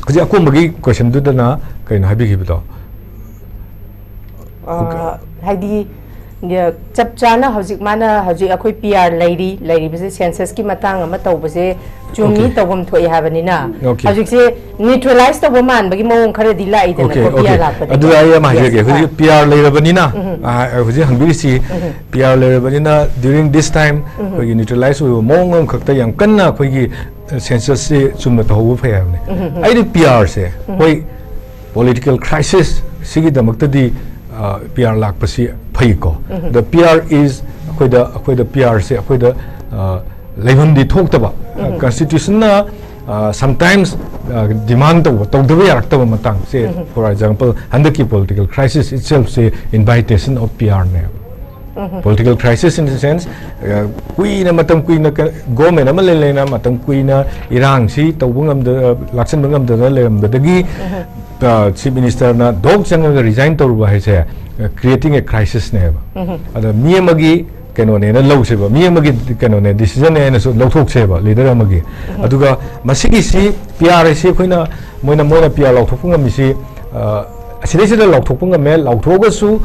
ꯍꯧꯖꯤꯛ ꯑꯀꯣꯟꯕꯒꯤ questionꯗꯨꯗꯅ ꯀꯩꯅꯣ ꯍꯥꯏꯕꯤꯈꯤꯕꯗꯣ? ꯑ, ꯍꯥꯏꯗꯤ, ꯌ-, ꯆꯞ ꯆꯥꯅ ꯍꯧꯖꯤꯛ ꯃꯥꯅ ꯍꯧꯖꯤꯛ ꯑꯩꯈꯣꯏ P R ꯂꯩꯔꯤ, ꯂꯩꯔꯤꯕꯁꯦ censusꯀꯤ ꯃꯇꯥꯡ ꯑꯃ ꯇꯧꯕꯁꯦ ꯆꯨꯝꯃꯤ, Okay. ꯇꯧꯐꯝ ꯊꯣꯛꯑꯦ ꯍꯥꯏꯕꯅꯤꯅ, Okay. ꯍꯧꯖꯤꯛꯁꯦ neutralize ꯇꯧꯕ ꯃꯥꯟꯕꯒꯤ ꯃꯑꯣꯡ ꯈꯔꯗꯤ ꯂꯥꯛꯏꯗꯅꯀꯣ, Okay, okay. P R ꯂꯥꯛꯄꯗꯒꯤ꯫ ꯑꯗꯨ ꯑꯩ ꯑꯃ Yes, ꯍꯥꯏꯖꯒꯦ꯫ sir. ꯍꯧꯖꯤꯛ P R ꯂꯩꯔꯕꯅꯤꯅ, ꯎꯝ꯫ ꯑ, ꯍꯧꯖꯤꯛ ꯍꯪꯕꯤꯔꯤꯁꯤ, ꯎꯝ꯫ P R ꯂꯩꯔꯕꯅꯤꯅ during this time ꯎꯝ꯫ ꯑꯩꯈꯣꯏꯒꯤ neutralize ꯑꯣꯏꯕ ꯃꯑꯣꯡ ꯑꯃꯈꯛꯇ ꯌꯥꯝ ꯀꯟꯅ ꯑꯩꯈꯣꯏꯒꯤ ꯁꯦꯟꯁꯁꯁꯤ ꯆꯨꯝꯅ ꯇꯧꯍꯧꯕ ꯐꯩ ꯍꯥꯏꯕꯅꯤ꯫ ꯑꯩꯗꯤ ꯄꯤ ꯑꯥꯔꯁꯦ, ꯍꯣꯏ, ꯄꯣꯂꯤꯇꯤꯀꯦꯜ ꯈ꯭ꯔꯥꯏꯁꯤꯁ ꯁꯤꯒꯤꯗꯃꯛꯇꯗꯤ ꯄꯤ ꯑꯥꯔ ꯂꯥꯛꯄꯁꯤ ꯐꯩꯀꯣ꯫ ꯑꯗ ꯄꯤ ꯑꯥꯔ ꯏꯁ ꯑꯩꯈꯣꯏꯗ, ꯑꯩꯈꯣꯏꯗ ꯄꯤ ꯑꯥꯔꯁꯦ ꯑꯩꯈꯣꯏꯗ ꯑ, ꯂꯩꯐꯝꯗꯤ ꯊꯣꯛꯇꯕ, ꯀꯟꯁꯇꯤꯇ꯭ꯌꯨꯁꯟꯅ ꯁꯝꯇꯥꯏꯝꯁ ꯗꯤꯃꯥꯟ ꯇꯧꯕ, ꯇꯧꯗꯕ ꯌꯥꯔꯛꯇꯕ ꯃꯇꯥꯡꯁꯦ, ꯐꯣꯔ ꯑꯦꯛꯖꯥꯝꯄꯜ, ꯍꯟꯗꯛꯀꯤ ꯄꯣꯂꯤꯇꯤꯀꯦꯜ ꯈ꯭ꯔꯥꯏꯁꯤꯁ ꯏꯠꯁꯦꯜꯐꯁꯦ ꯏꯟꯚꯥꯏꯇꯦꯁꯟ ꯑꯣꯐ ꯄꯤ ꯑꯥꯔꯅꯦꯕ꯫ Political crisis in the sense, ꯀꯨꯏꯅ ꯃꯇꯝ ꯀꯨꯏꯅ ꯒꯣꯔꯃꯦꯟ ꯑꯃ ꯂꯩ ꯂꯩꯅ ꯃꯇꯝ ꯀꯨꯏꯅ ꯏꯔꯥꯡꯁꯤ ꯇꯧꯕ ꯉꯝꯗ, ꯂꯥꯛꯁꯟꯕ ꯉꯝꯗꯅ ꯂꯩꯔꯝꯕꯗꯒꯤ ꯆꯤꯐ ꯃꯤꯅꯤꯁꯇꯔꯅ ꯗꯣꯛ ꯆꯪꯉꯒ ꯔꯤꯖꯥꯏꯟ ꯇꯧꯔꯨꯕ ꯍꯥꯏꯁꯦ ꯀ꯭ꯔꯤꯌꯦꯇꯤꯡ ꯑꯦ ꯈ꯭ꯔꯥꯏꯁꯤꯁꯅꯦꯕ꯫ ꯑꯗ ꯃꯤ ꯑꯃꯒꯤ ꯀꯩꯅꯣꯅꯦꯅ ꯂꯧꯁꯦꯕ, ꯃꯤ ꯑꯃꯒꯤ ꯀꯩꯅꯣꯅꯦ, ꯗꯤꯁꯤꯖꯟꯅꯦ ꯍꯥꯏꯅꯁꯨ ꯂꯧꯊꯣꯛꯁꯦꯕ ꯂꯤꯗꯔ ꯑꯃꯒꯤ꯫ ꯑꯗꯨꯒ ꯃꯁꯤꯒꯤꯁꯤ ꯄꯤ ꯑꯥꯔ ꯑꯁꯤ ꯑꯩꯈꯣꯏꯅ, ꯃꯣꯏꯅ, ꯃꯣꯏꯅ ꯄꯤ ꯑꯥꯔ ꯂꯥꯎꯊꯣꯛꯄ ꯉꯝꯃꯤꯁꯤ, ꯑ, ꯑꯁꯤꯗꯩꯁꯤꯗ ꯂꯥꯎꯊꯣꯛꯄ ꯉꯝꯃꯦ꯫ ꯂꯥꯎꯊꯣꯛꯑꯒꯁꯨ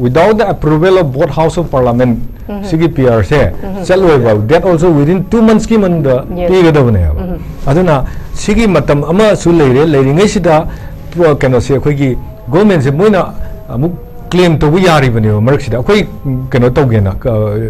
without the approval of both House of Parliament ꯁꯤꯒꯤ ꯄꯤ ꯑꯥꯔꯁꯦ ꯆꯠꯂꯣꯏꯕ, that also within two monthsꯀꯤ ꯃꯅꯨꯡꯗ ꯄꯤꯒꯗꯕꯅꯦꯕ꯫ ꯑꯗꯨꯅ ꯁꯤꯒꯤ ꯃꯇꯝ ꯑꯃꯁꯨ ꯂꯩꯔꯦ꯫ ꯂꯩꯔꯤꯉꯩꯁꯤꯗ ꯄ-, ꯀꯩꯅꯣꯁꯦ, ꯑꯩꯈꯣꯏꯒꯤ ꯒꯣꯔꯃꯦꯟꯁꯦ ꯃꯣꯏꯅ ꯑꯃꯨꯛ ꯀ꯭ꯂꯦꯝ ꯇꯧꯕ ꯌꯥꯔꯤꯕꯅꯦꯕ ꯃꯔꯛꯁꯤꯗ꯫ ꯑꯩꯈꯣꯏ ꯀꯩꯅꯣ ꯇꯧꯒꯦꯅ,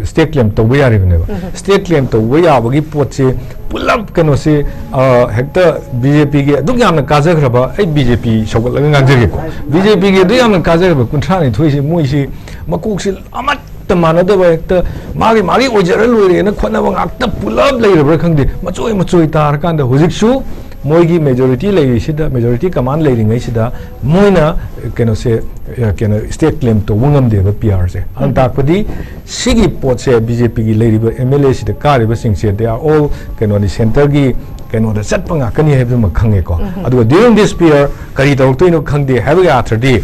ꯁ꯭ꯇꯦꯠ ꯀ꯭ꯂꯦꯝ ꯇꯧꯕ ꯌꯥꯔꯤꯕꯅꯦꯕ꯫ ꯁ꯭ꯇꯦꯠ ꯀ꯭ꯂꯦꯝ ꯇꯧꯕ ꯌꯥꯕꯒꯤ ꯄꯣꯠꯁꯦ ꯄꯨꯂꯞ ꯀꯩꯅꯣꯁꯦ, ꯑ, ꯍꯦꯛꯇ ꯕꯤ ꯖꯦ ꯄꯤꯒꯤ ꯑꯗꯨꯛ ꯌꯥꯝꯅ ꯀꯥꯖꯈ꯭ꯔꯕ, ꯑꯩ ꯕꯤ ꯖꯦ ꯄꯤ ꯁꯧꯒꯠꯂꯒ ꯉꯥꯡꯖꯒꯦꯀꯣ꯫ ꯕꯤ ꯖꯦ ꯄꯤꯒꯤ ꯑꯗꯨꯛ ꯌꯥꯝꯅ ꯀꯥꯖꯈ꯭ꯔꯕ ꯀꯨꯟꯊ꯭ꯔꯥ ꯅꯤꯊꯣꯏꯁꯦ, ꯃꯣꯏꯁꯤ ꯃꯀꯣꯛꯁꯤ ꯑꯃꯠꯇ ꯃꯥꯟꯅꯗꯕ, ꯍꯦꯛꯇ ꯃꯥꯒꯤ, ꯃꯥꯒꯤ ꯑꯣꯏꯖꯔ ꯂꯣꯏꯔꯦꯅ ꯈꯣꯠꯅꯕ ꯉꯥꯛꯇ ꯄꯨꯂꯞ ꯂꯩꯔꯕ꯭ꯔꯥ ꯈꯪꯗꯦ꯫ ꯃꯆꯣꯏ ꯃꯆꯣꯏ ꯇꯥꯔꯀꯥꯟꯗ ꯍꯧꯖꯤꯛꯁꯨ ꯃꯣꯏꯒꯤ ꯃꯦꯖꯣꯔꯤꯇꯤ ꯂꯩꯔꯤꯁꯤꯗ, ꯃꯦꯖꯣꯔꯤꯇꯤ ꯀꯃꯥꯟ ꯂꯩꯔꯤꯉꯩꯁꯤꯗ ꯃꯣꯏꯅ ꯀꯩꯅꯣꯁꯦ, ꯑ, ꯀꯩꯅꯣ, ꯁ꯭ꯇꯦꯠ ꯀ꯭ꯂꯦꯝ ꯇꯧꯕ ꯉꯝꯗꯦꯕ ꯄꯤ ꯑꯥꯔꯁꯦ꯫ ꯑꯗꯨꯅ ꯇꯥꯛꯄꯗꯤ ꯁꯤꯒꯤ ꯄꯣꯠꯁꯦ ꯕꯤ ꯖꯦ ꯄꯤꯒꯤ ꯂꯩꯔꯤꯕ ꯑꯦꯝ ꯑꯦꯜ ꯑꯦ ꯁꯤꯗ ꯀꯥꯔꯤꯕꯁꯤꯡꯁꯦ, they are all ꯀꯩꯅꯣꯅꯤ, ꯁꯦꯟꯇꯔꯒꯤ ꯀꯩꯅꯣꯗ ꯆꯠꯄ ꯉꯥꯛꯇꯅꯤ ꯍꯥꯏꯕꯗꯨꯃ ꯈꯪꯉꯦꯀꯣ꯫ ꯑꯗꯨꯒ during this period ꯀꯔꯤ ꯇꯧꯔꯛꯇꯣꯏꯅꯣ ꯈꯪꯗꯦ ꯍꯥꯏꯕꯒꯤ ꯑꯥꯔꯊꯗꯤ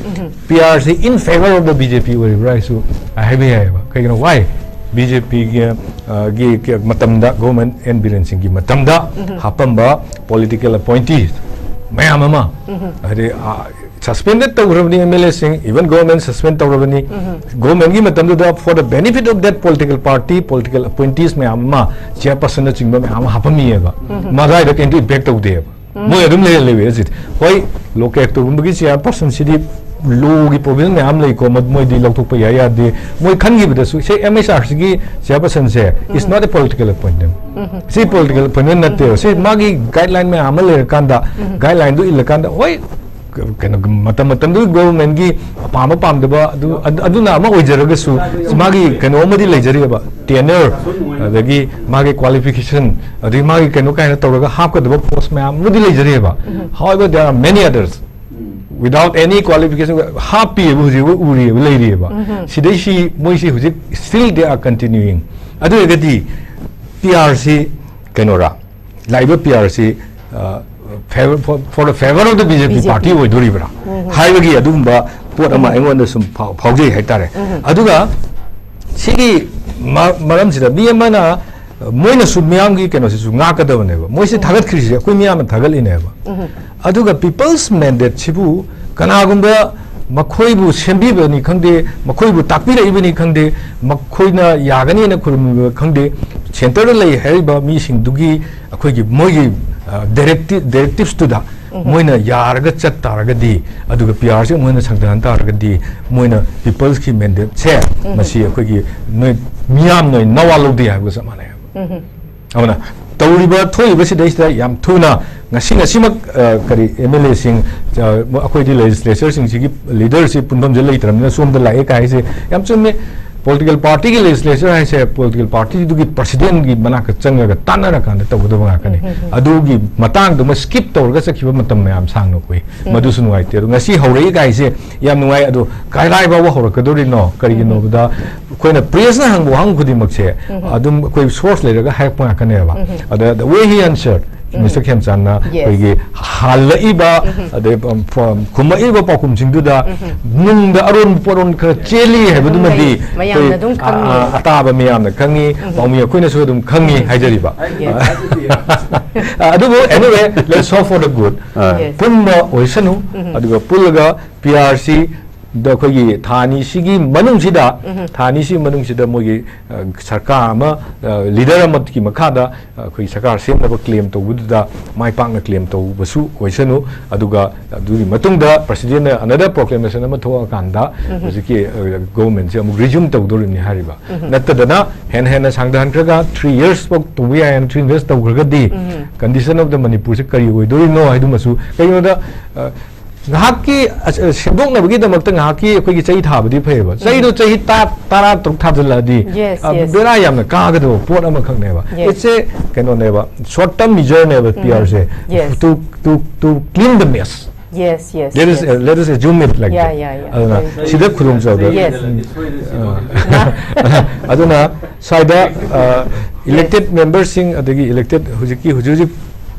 ꯄꯤ ꯑꯥꯔꯁꯤ in favour of the B J P ꯑꯣꯏꯔꯤꯕ꯭ꯔꯥ ꯍꯥꯏꯁꯨ ꯍꯥꯏꯕ ꯌꯥꯏꯑꯕ꯫ ꯀꯩꯒꯤꯅꯣ? Why? ꯕꯤ ꯖꯦ ꯄꯤꯒꯤ, ꯑ, ꯒꯤ ꯃꯇꯝꯗ, ꯒꯣꯔꯃꯦꯟ ꯑꯦꯟ ꯕꯤꯔꯦꯟ ꯁꯤꯡꯒꯤ ꯃꯇꯝꯗ ꯍꯥꯞꯄꯝꯕ ꯄꯣꯂꯤꯇꯤꯀꯦꯜ ꯑꯦꯄꯣꯏꯟꯇꯤꯁ ꯃꯌꯥꯝ ꯑꯃ, ꯍꯥꯏꯗꯤ, ꯑ, ꯁꯁꯄꯦꯟꯗꯦꯠ ꯇꯧꯈ꯭ꯔꯕꯅꯤ ꯑꯦꯝ ꯑꯦꯜ ꯑꯦꯁꯤꯡ, even ꯒꯣꯔꯃꯦꯟ ꯁꯁꯄꯦꯟ ꯇꯧꯔꯕꯅꯤ꯫ ꯒꯣꯔꯃꯦꯟꯒꯤ ꯃꯇꯝꯗꯨꯗ, for the benefit of that political party, political appointees ꯃꯌꯥꯝ ꯑꯃ, ꯆꯤꯌꯔ ꯄꯔꯁꯟꯅꯆꯤꯡꯕ ꯃꯌꯥꯝ ꯑꯃ ꯍꯥꯞꯄꯝꯃꯤꯑꯕ꯫ ꯃꯗꯥꯏꯗ ꯀꯩꯝꯇ ꯏꯝꯄꯦꯛ ꯇꯧꯗꯦꯕ꯫ ꯃꯣꯏ ꯑꯗꯨꯝ ꯂꯩꯍꯜꯂꯦꯕ ꯍꯧꯖꯤꯛ꯫ ꯍꯣꯏ, ꯂꯣꯀꯦꯛꯇꯒꯨꯝꯕꯒꯤ ꯆꯤꯌꯔ ꯄꯔꯁꯟꯁꯤꯗꯤ ꯂꯣꯒꯤ ꯄ꯭ꯔꯣꯕ꯭ꯂꯦꯝ ꯃꯌꯥꯝ ꯂꯩꯀꯣ, ꯃ-, ꯃꯣꯏꯗꯤ ꯂꯧꯊꯣꯛꯄ ꯌꯥꯏ ꯌꯥꯗꯦ꯫ ꯃꯣꯏ ꯈꯟꯈꯤꯕꯗꯁꯨ, ꯁꯦ, ꯑꯦꯝ ꯑꯩꯆ ꯑꯥꯔ ꯁꯤꯒꯤ ꯆꯤꯌꯔ ꯄꯔꯁꯟꯁꯦ is not a political appointment꯫ ꯁꯤ ꯄꯣꯂꯤꯇꯤꯀꯦꯜ ꯑꯦꯄꯣꯏꯟꯃꯦꯟ ꯅꯠꯇꯦꯕ꯫ ꯁꯤ ꯃꯥꯒꯤ ꯒꯥꯏꯗꯂꯥꯏꯟ ꯃꯌꯥꯝ ꯑꯃ ꯂꯩꯔꯀꯥꯟꯗ, ꯒꯥꯏꯗꯂꯥꯏꯟꯗꯨ ꯏꯜꯂꯀꯥꯟꯗ, ꯍꯣꯏ, ꯀꯩꯅꯣ, ꯃꯇꯝ ꯃꯇꯝꯗꯨꯒꯤ ꯒꯣꯚꯔꯟꯃꯦꯟꯒꯤ ꯑꯄꯥꯝꯕ ꯄꯥꯝꯗꯕ ꯑꯗꯨ, ꯑꯗꯨ, ꯑꯗꯨꯅ ꯑꯃ ꯑꯣꯏꯖꯔꯒꯁꯨ, ꯃꯥꯒꯤ ꯀꯩꯅꯣ ꯑꯃꯗꯤ ꯂꯩꯖꯔꯤꯑꯕ, ꯇꯦꯅꯔ, ꯑꯗꯒꯤ ꯃꯥꯒꯤ ꯀ꯭ꯋꯥꯂꯤꯐꯤꯀꯦꯁꯟ, ꯑꯗꯒꯤ ꯃꯥꯒꯤ ꯀꯩꯅꯣ ꯀꯥꯏꯅ ꯇꯧꯔꯒ ꯍꯥꯞꯀꯗꯕ ꯄꯣꯁ ꯃꯌꯥꯝ ꯑꯃꯗꯤ ꯂꯩꯖꯔꯤꯑꯕ꯫ However, there are many others. Without any qualification, ꯍꯥꯞꯄꯤꯑꯕ, ꯍꯧꯖꯤꯛ ꯎꯔꯤꯑꯕ, ꯂꯩꯔꯤꯑꯕ꯫ ꯁꯤꯗꯩꯁꯤ ꯃꯣꯏꯁꯤ ꯍꯧꯖꯤꯛ still they are continuing꯫ ꯑꯗꯨ ꯑꯣꯏꯔꯒꯗꯤ ꯄꯤ ꯑꯥꯔ ꯁꯤ ꯀꯩꯅꯣꯔꯥ, ꯂꯥꯛꯏꯕ ꯄꯤ ꯑꯥꯔ ꯁꯤ, ꯑ, favor, for, for the favor of the B J P B J P party ꯑꯣꯏꯗꯣꯔꯤꯕ꯭ꯔꯥ ꯍꯥꯏꯕꯒꯤ ꯑꯗꯨꯒꯨꯝꯕ ꯄꯣꯠ ꯑꯃ ꯑꯩꯉꯣꯟꯗ ꯁꯨꯝ ꯐꯥꯎ-, ꯐꯥꯎꯖꯩ ꯍꯥꯏꯇꯥꯔꯦ꯫ ꯑꯗꯨꯒ ꯁꯤꯒꯤ ꯃ-, ꯃꯔꯝꯁꯤꯗ ꯃꯤ ꯑꯃꯅ, ꯃꯣꯏꯅꯁꯨ ꯃꯤꯌꯥꯝꯒꯤ ꯀꯩꯅꯣꯁꯤꯁꯨ ꯉꯥꯛꯀꯗꯕꯅꯦꯕ꯫ ꯃꯣꯏꯁꯦ ꯊꯥꯒꯠꯈ꯭ꯔꯤꯁꯦ ꯑꯩꯈꯣꯏ ꯃꯤꯌꯥꯝꯅ ꯊꯥꯒꯠꯂꯤꯅꯦꯕ꯫ ꯑꯗꯨꯒ people's mandate ꯁꯤꯕꯨ ꯀꯅꯥꯒꯨꯝꯕ ꯃꯈꯣꯏꯕꯨ ꯁꯦꯝꯕꯤꯕꯅꯤ ꯈꯪꯗꯦ, ꯃꯈꯣꯏꯕꯨ ꯇꯥꯛꯄꯤꯔꯛꯏꯕꯅꯤ ꯈꯪꯗꯦ, ꯃꯈꯣꯏꯅ ꯌꯥꯒꯅꯤꯅ ꯈꯨꯔꯨꯝꯕꯤꯕ ꯈꯪꯗꯦ, centre ꯗ ꯂꯩ ꯍꯥꯏꯔꯤꯕ ꯃꯤꯁꯤꯡꯗꯨꯒꯤ ꯑꯩꯈꯣꯏꯒꯤ ꯃꯣꯏꯒꯤ, ꯑ, directive, directives ꯇꯨꯗ ꯃꯣꯏꯅ ꯌꯥꯔꯒ ꯆꯠ ꯇꯥꯔꯒꯗꯤ, ꯑꯗꯨꯒ ꯄꯤ ꯑꯥꯔ ꯁꯤ ꯃꯣꯏꯅ ꯁꯪꯊꯍꯟ ꯇꯥꯔꯒꯗꯤ, ꯃꯣꯏꯅ people's ꯀꯤ mandate ꯁꯦ, ꯃꯁꯤ ꯑꯩꯈꯣꯏꯒꯤ ꯅꯣꯏ ꯃꯤꯌꯥꯝꯅ ꯅꯋꯥ ꯂꯧꯗꯦ ꯍꯥꯏꯕꯒ ꯆꯞ ꯃꯥꯟꯅꯩ꯫ ꯑꯗꯨꯅ ꯇꯧꯔꯤꯕ, ꯊꯣꯛꯏꯕ ꯁꯤꯗꯩꯁꯤꯗ ꯌꯥꯝ ꯊꯨꯅ ꯉꯁꯤ, ꯉꯁꯤꯃꯛ, ꯑ, ꯀꯔꯤ, ꯑꯦꯝ ꯑꯦꯜ ꯑꯦꯁꯤꯡ, ꯑ, ꯑꯩꯈꯣꯏꯗꯤ ꯂꯦꯖꯤꯁꯂꯦꯆꯔꯁꯤꯡꯁꯤꯒꯤ ꯂꯤꯗꯔꯁꯤ ꯄꯨꯟꯐꯝꯁꯦ ꯂꯩꯇ꯭ꯔꯕꯅꯤꯅ ꯁꯣꯝꯗ ꯂꯥꯛꯑꯦ ꯀꯥꯏꯁꯦ ꯌꯥꯝ ꯆꯨꯝꯃꯦ꯫ ꯄꯣꯂꯤꯇꯤꯀꯦꯜ ꯄꯥꯔꯇꯤꯒꯤ ꯂꯦꯖꯤꯁꯂꯦꯆꯔ ꯍꯥꯏꯁꯦ ꯄꯣꯂꯤꯇꯤꯀꯦꯜ ꯄꯥꯔꯇꯤꯗꯨꯒꯤ ꯄ꯭ꯔꯁꯤꯗꯦꯟꯒꯤ ꯃꯅꯥꯛꯇ ꯆꯪꯉꯒ ꯇꯥꯟꯅꯔꯀꯥꯟꯗ ꯇꯧꯒꯗꯕ ꯉꯥꯛꯇꯅꯤ꯫ ꯑꯗꯨꯒꯤ ꯃꯇꯥꯡꯗꯨꯃ skip ꯇꯧꯔꯒ ꯆꯠꯈꯤꯕ ꯃꯇꯝ ꯃꯌꯥꯝ ꯁꯥꯡꯅ ꯎꯏ꯫ ꯃꯗꯨꯁꯨ ꯅꯨꯡꯉꯥꯏꯇꯦ꯫ ꯑꯗꯣ ꯉꯁꯤ ꯍꯧꯔꯛꯏ ꯀꯥꯏꯁꯦ ꯌꯥꯝ ꯅꯨꯡꯉꯥꯏ꯫ ꯑꯗꯣ ꯀꯗꯥꯏ ꯐꯥꯎꯕ ꯍꯧꯔꯛꯀꯗꯧꯔꯤꯅꯣ? ꯀꯔꯤꯒꯤꯅꯣꯕꯗ ꯑꯩꯈꯣꯏꯅ ꯄ꯭ꯔꯦꯁꯅ ꯍꯪꯕ ꯋꯥꯍꯪ ꯈꯨꯗꯤꯡꯃꯛꯁꯦ ꯑꯗꯨꯝ ꯑꯩꯈꯣꯏ ꯁꯣꯔꯁ ꯂꯩꯔꯒ ꯍꯥꯏꯔꯛꯄ ꯉꯥꯛꯇꯅꯦꯕ꯫ ꯑꯗ the way he answered, mister ꯈꯦꯝꯆꯥꯟꯅ ꯑꯩꯈꯣꯏꯒꯤ ꯍꯜꯂꯛꯏꯕ, ꯑꯗꯩ, ꯎꯝ, ꯐ-, ꯈꯨꯝꯃꯛꯏꯕ ꯄꯥꯎꯈꯨꯝꯁꯤꯡꯗꯨꯗ ꯅꯨꯡꯗ ꯑꯔꯣꯟ ꯄꯣꯔꯣꯟ ꯈꯔ ꯆꯦꯜꯂꯤ ꯍꯥꯏꯕꯗꯨꯃꯗꯤ ꯂꯩ꯫ ꯃꯌꯥꯝꯅ ꯑꯩꯈꯣꯏ, ꯑꯗꯨꯝ ꯈꯪꯉꯤ꯫ ꯑ, ꯑ, ꯑꯇꯥꯕ ꯃꯤꯌꯥꯝꯅ ꯈꯪꯉꯤ, ꯄꯥꯎꯃꯤ ꯑꯩꯈꯣꯏꯅꯁꯨ ꯑꯗꯨꯝ ꯈꯪꯉꯤ ꯍꯥꯏꯖꯔꯤꯕ꯫ ꯑ, ꯑꯗꯨꯕꯨ anyway, let's hope for the good꯫ Yes. ꯄꯨꯟꯕ ꯑꯣꯏꯁꯅꯨ, ꯑꯗꯨꯒ ꯄꯨꯜꯂꯒ ꯄꯤ ꯑꯥꯔ ꯁꯤ ꯑꯗ ꯑꯩꯈꯣꯏꯒꯤ ꯊꯥ ꯑꯅꯤꯁꯤꯒꯤ ꯃꯅꯨꯡꯁꯤꯗ, ꯊꯥ ꯑꯅꯤꯁꯤꯒꯤ ꯃꯅꯨꯡꯁꯤꯗ ꯃꯣꯏꯒꯤ, ꯑ, ꯁꯔꯀꯥꯔ ꯑꯃ, ꯑ, ꯂꯤꯗꯔ ꯑꯃꯒꯤ ꯃꯈꯥꯗ, ꯑ, ꯑꯩꯈꯣꯏꯒꯤ ꯁꯔꯀꯥꯔ ꯁꯦꯝꯅꯕ ꯀ꯭ꯂꯦꯝ ꯇꯧꯕꯗꯨꯗ ꯃꯥꯏ ꯄꯥꯛꯅ ꯀ꯭ꯂꯦꯝ ꯇꯧꯕꯁꯨ ꯑꯣꯏꯁꯅꯨ꯫ ꯑꯗꯨꯒ ꯑꯗꯨꯒꯤ ꯃꯇꯨꯡꯗ ꯄ꯭ꯔꯁꯤꯗꯦꯟꯅ another proclamation ꯑꯃ ꯊꯣꯛꯑꯀꯥꯟꯗ ꯍꯧꯖꯤꯛꯀꯤ, ꯑ, ꯒꯣꯚꯔꯟꯃꯦꯟꯠꯁꯦ ꯑꯃꯨꯛ ꯔꯤꯖ꯭ꯌꯨꯝ ꯇꯧꯗꯣꯔꯤꯕꯅꯤ ꯍꯥꯏꯔꯤꯕ꯫ ꯅꯠꯇꯗꯅ ꯍꯦꯟꯅ ꯍꯦꯟꯅ ꯁꯥꯡꯊꯍꯟꯈ꯭ꯔꯒ three years ꯐꯥꯎ ꯇꯧꯕ ꯌꯥꯏ ꯍꯥꯏꯅ three years ꯇꯧꯈ꯭ꯔꯒꯗꯤ condition of the ꯃꯅꯤꯄꯨꯔꯁꯦ ꯀꯔꯤ ꯑꯣꯏꯗꯣꯔꯤꯅꯣ ꯍꯥꯏꯗꯨꯃꯁꯨ, ꯀꯩꯒꯤꯅꯣꯗ, ꯑ, ꯉꯥꯏꯍꯥꯛꯀꯤ, ꯑ, ꯑ, ꯁꯦꯝꯗꯣꯛꯅꯕꯒꯤꯗꯃꯛꯇ ꯉꯥꯏꯍꯥꯛꯀꯤ ꯑꯩꯈꯣꯏꯒꯤ ꯆꯍꯤ ꯊꯥꯕꯗꯤ ꯐꯩꯌꯦꯕ꯫ ꯆꯍꯤꯗꯣ ꯆꯍꯤ ꯇꯔꯥ, ꯇꯔꯥ ꯇꯔꯨꯛ ꯊꯥꯖꯤꯜꯂꯛꯑꯗꯤ, Yes, ꯑ, yes. ꯕꯦꯔꯥ ꯌꯥꯝꯅ ꯀꯥꯒꯗꯕ ꯄꯣꯠ ꯑꯃꯈꯛꯅꯦꯕ꯫ Yes. It's a ꯀꯩꯅꯣꯅꯦꯕ, short term measure ꯅꯦꯕ, P R say. Yes. To, to, to clean the mess. Yes, yes, Let us, yes. uh, let us assume it like Yeah, that. Yeah, yeah. ꯑꯗꯨꯅ Very true. ꯁꯤꯗ ꯈꯨꯗꯣꯡꯆꯥꯕ꯫ Yes. ꯑ, ꯑꯗꯨꯅ ꯁ꯭ꯋꯥꯏꯗ, ꯑ, Yes. Elected member ꯁꯤꯡ, ꯑꯗꯒꯤ elected ꯍꯧꯖꯤꯛꯀꯤ, ꯍꯧꯖꯤꯛ ꯍꯧꯖꯤꯛ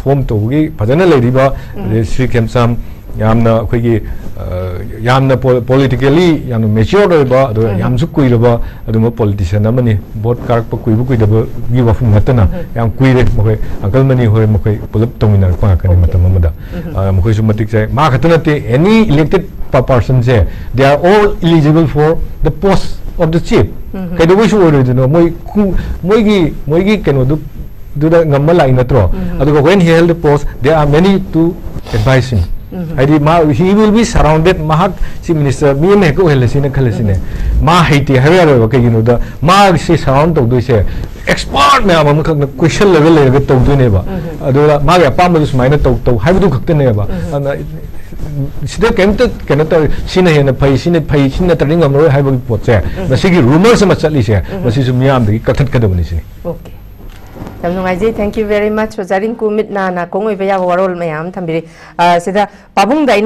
form ꯇꯧꯕꯒꯤ ꯐꯖꯅ ꯂꯩꯔꯤꯕ, ꯑꯗꯩ ꯁ꯭ꯔꯤ ꯈꯦꯝꯆꯥꯝ, ꯌꯥꯝꯅ ꯑꯩꯈꯣꯏꯒꯤ, ꯑ, ꯌꯥꯝꯅ ꯄꯣ-, politically ꯌꯥꯝꯅ mature ꯑꯣꯏꯕ, ꯑꯗꯨꯒ ꯌꯥꯝꯁꯨ ꯀꯨꯏꯔꯕ ꯑꯗꯨꯝꯕ politician ꯑꯃꯅꯤ꯫ Vote ꯀꯥꯔꯛꯄ ꯀꯨꯏꯕ ꯀꯨꯏꯗꯕꯒꯤ ꯋꯥꯐꯝ ꯅꯠꯇꯅ ꯌꯥꯝ ꯀꯨꯏꯔꯦ꯫ ꯃꯈꯣꯏ uncle ꯃꯅꯤ ꯍꯣꯏ, ꯃꯈꯣꯏ ꯄꯨꯂꯞ ꯇꯧꯃꯤꯟꯅꯔꯛꯄ ꯉꯥꯛꯇꯅꯤ Okay. ꯃꯇꯝ ꯑꯃꯗ꯫ ꯑ, ꯃꯈꯣꯏꯁꯨ ꯃꯇꯤꯛ ꯆꯥꯏ꯫ ꯃꯥ ꯈꯛꯇ ꯅꯠꯇꯦ, any elected per-, person say, they are all eligible for the post of the chief꯫ ꯀꯩꯗꯧꯕꯩꯁꯨ ꯑꯣꯏꯔꯣꯏꯗꯣꯏꯅꯣ? ꯃꯣꯏ ꯈꯨ-, ꯃꯣꯏꯒꯤ, ꯃꯣꯏꯒꯤ ꯀꯩꯅꯣꯗꯨ, ꯗꯨꯗ ꯉꯝꯃ ꯂꯥꯛꯏ ꯅꯠꯇ꯭ꯔꯣ? ꯑꯗꯨꯒ when he held the post, there are many to advise him꯫ ꯍꯥꯏꯗꯤ ꯃꯥ, he will be surrounded, ꯃꯍꯥꯛ chief minister ꯃꯤ ꯑꯃ ꯍꯦꯛꯇ ꯑꯣꯏꯍꯜꯂꯁꯤꯅ ꯈꯜꯂꯁꯤꯅꯦ꯫ ꯃꯥ ꯍꯩꯇꯦ ꯍꯥꯏꯕ ꯌꯥꯔꯣꯏꯕ꯫ ꯀꯩꯒꯤꯅꯣꯗ ꯃꯥꯁꯦ surround ꯇꯧꯗꯣꯏꯁꯦ expert ꯃꯌꯥꯝ ꯑꯃꯈꯛꯅ ꯀꯣꯏꯁꯜꯂꯒ ꯂꯩꯔꯒ ꯇꯧꯗꯣꯏꯅꯦꯕ꯫ ꯑꯗꯨꯒ ꯃꯥꯒꯤ ꯑꯄꯥꯝꯕꯗꯨ ꯁꯨꯃꯥꯏꯅ ꯇꯧ, ꯇꯧ ꯍꯥꯏꯕꯗꯨ ꯈꯛꯇꯅꯦꯕ꯫ ꯑꯗꯨꯅ ꯁꯤꯗ ꯀꯩꯝꯇ ꯀꯩꯅꯣ ꯇꯧꯔꯦ, ꯁꯤꯅ ꯍꯦꯟꯅ ꯐꯩ, ꯁꯤꯅ ꯐꯩ, ꯁꯤ ꯅꯠꯇ꯭ꯔꯗꯤ ꯉꯝꯃꯔꯣꯏ ꯍꯥꯏꯕꯒꯤ ꯄꯣꯠꯁꯦ, ꯃꯁꯤꯒꯤ rumors ꯑꯃ ꯆꯠꯂꯤꯁꯦ, ꯃꯁꯤꯁꯨ ꯃꯤꯌꯥꯝꯗꯒꯤ ꯀꯛꯊꯠꯀꯗꯕꯅꯤ ꯁꯤꯅꯤ꯫ Okay. ꯌꯥꯝ ꯅꯨꯡꯉꯥꯏꯖꯩ꯫ Thank you very much, ꯑꯣꯖꯥ ꯔꯤꯡꯀꯨ꯫ ꯃꯤꯠ ꯅꯥ ꯅꯥꯀꯣꯡ ꯑꯣꯏꯕ ꯌꯥꯕ ꯋꯥꯔꯣꯜ ꯃꯌꯥꯝ ꯑꯃ ꯊꯝꯕꯤꯔꯤ꯫ ꯑ, ꯁꯤꯗ ꯄꯥꯕꯨꯡꯗ ꯑꯩꯅ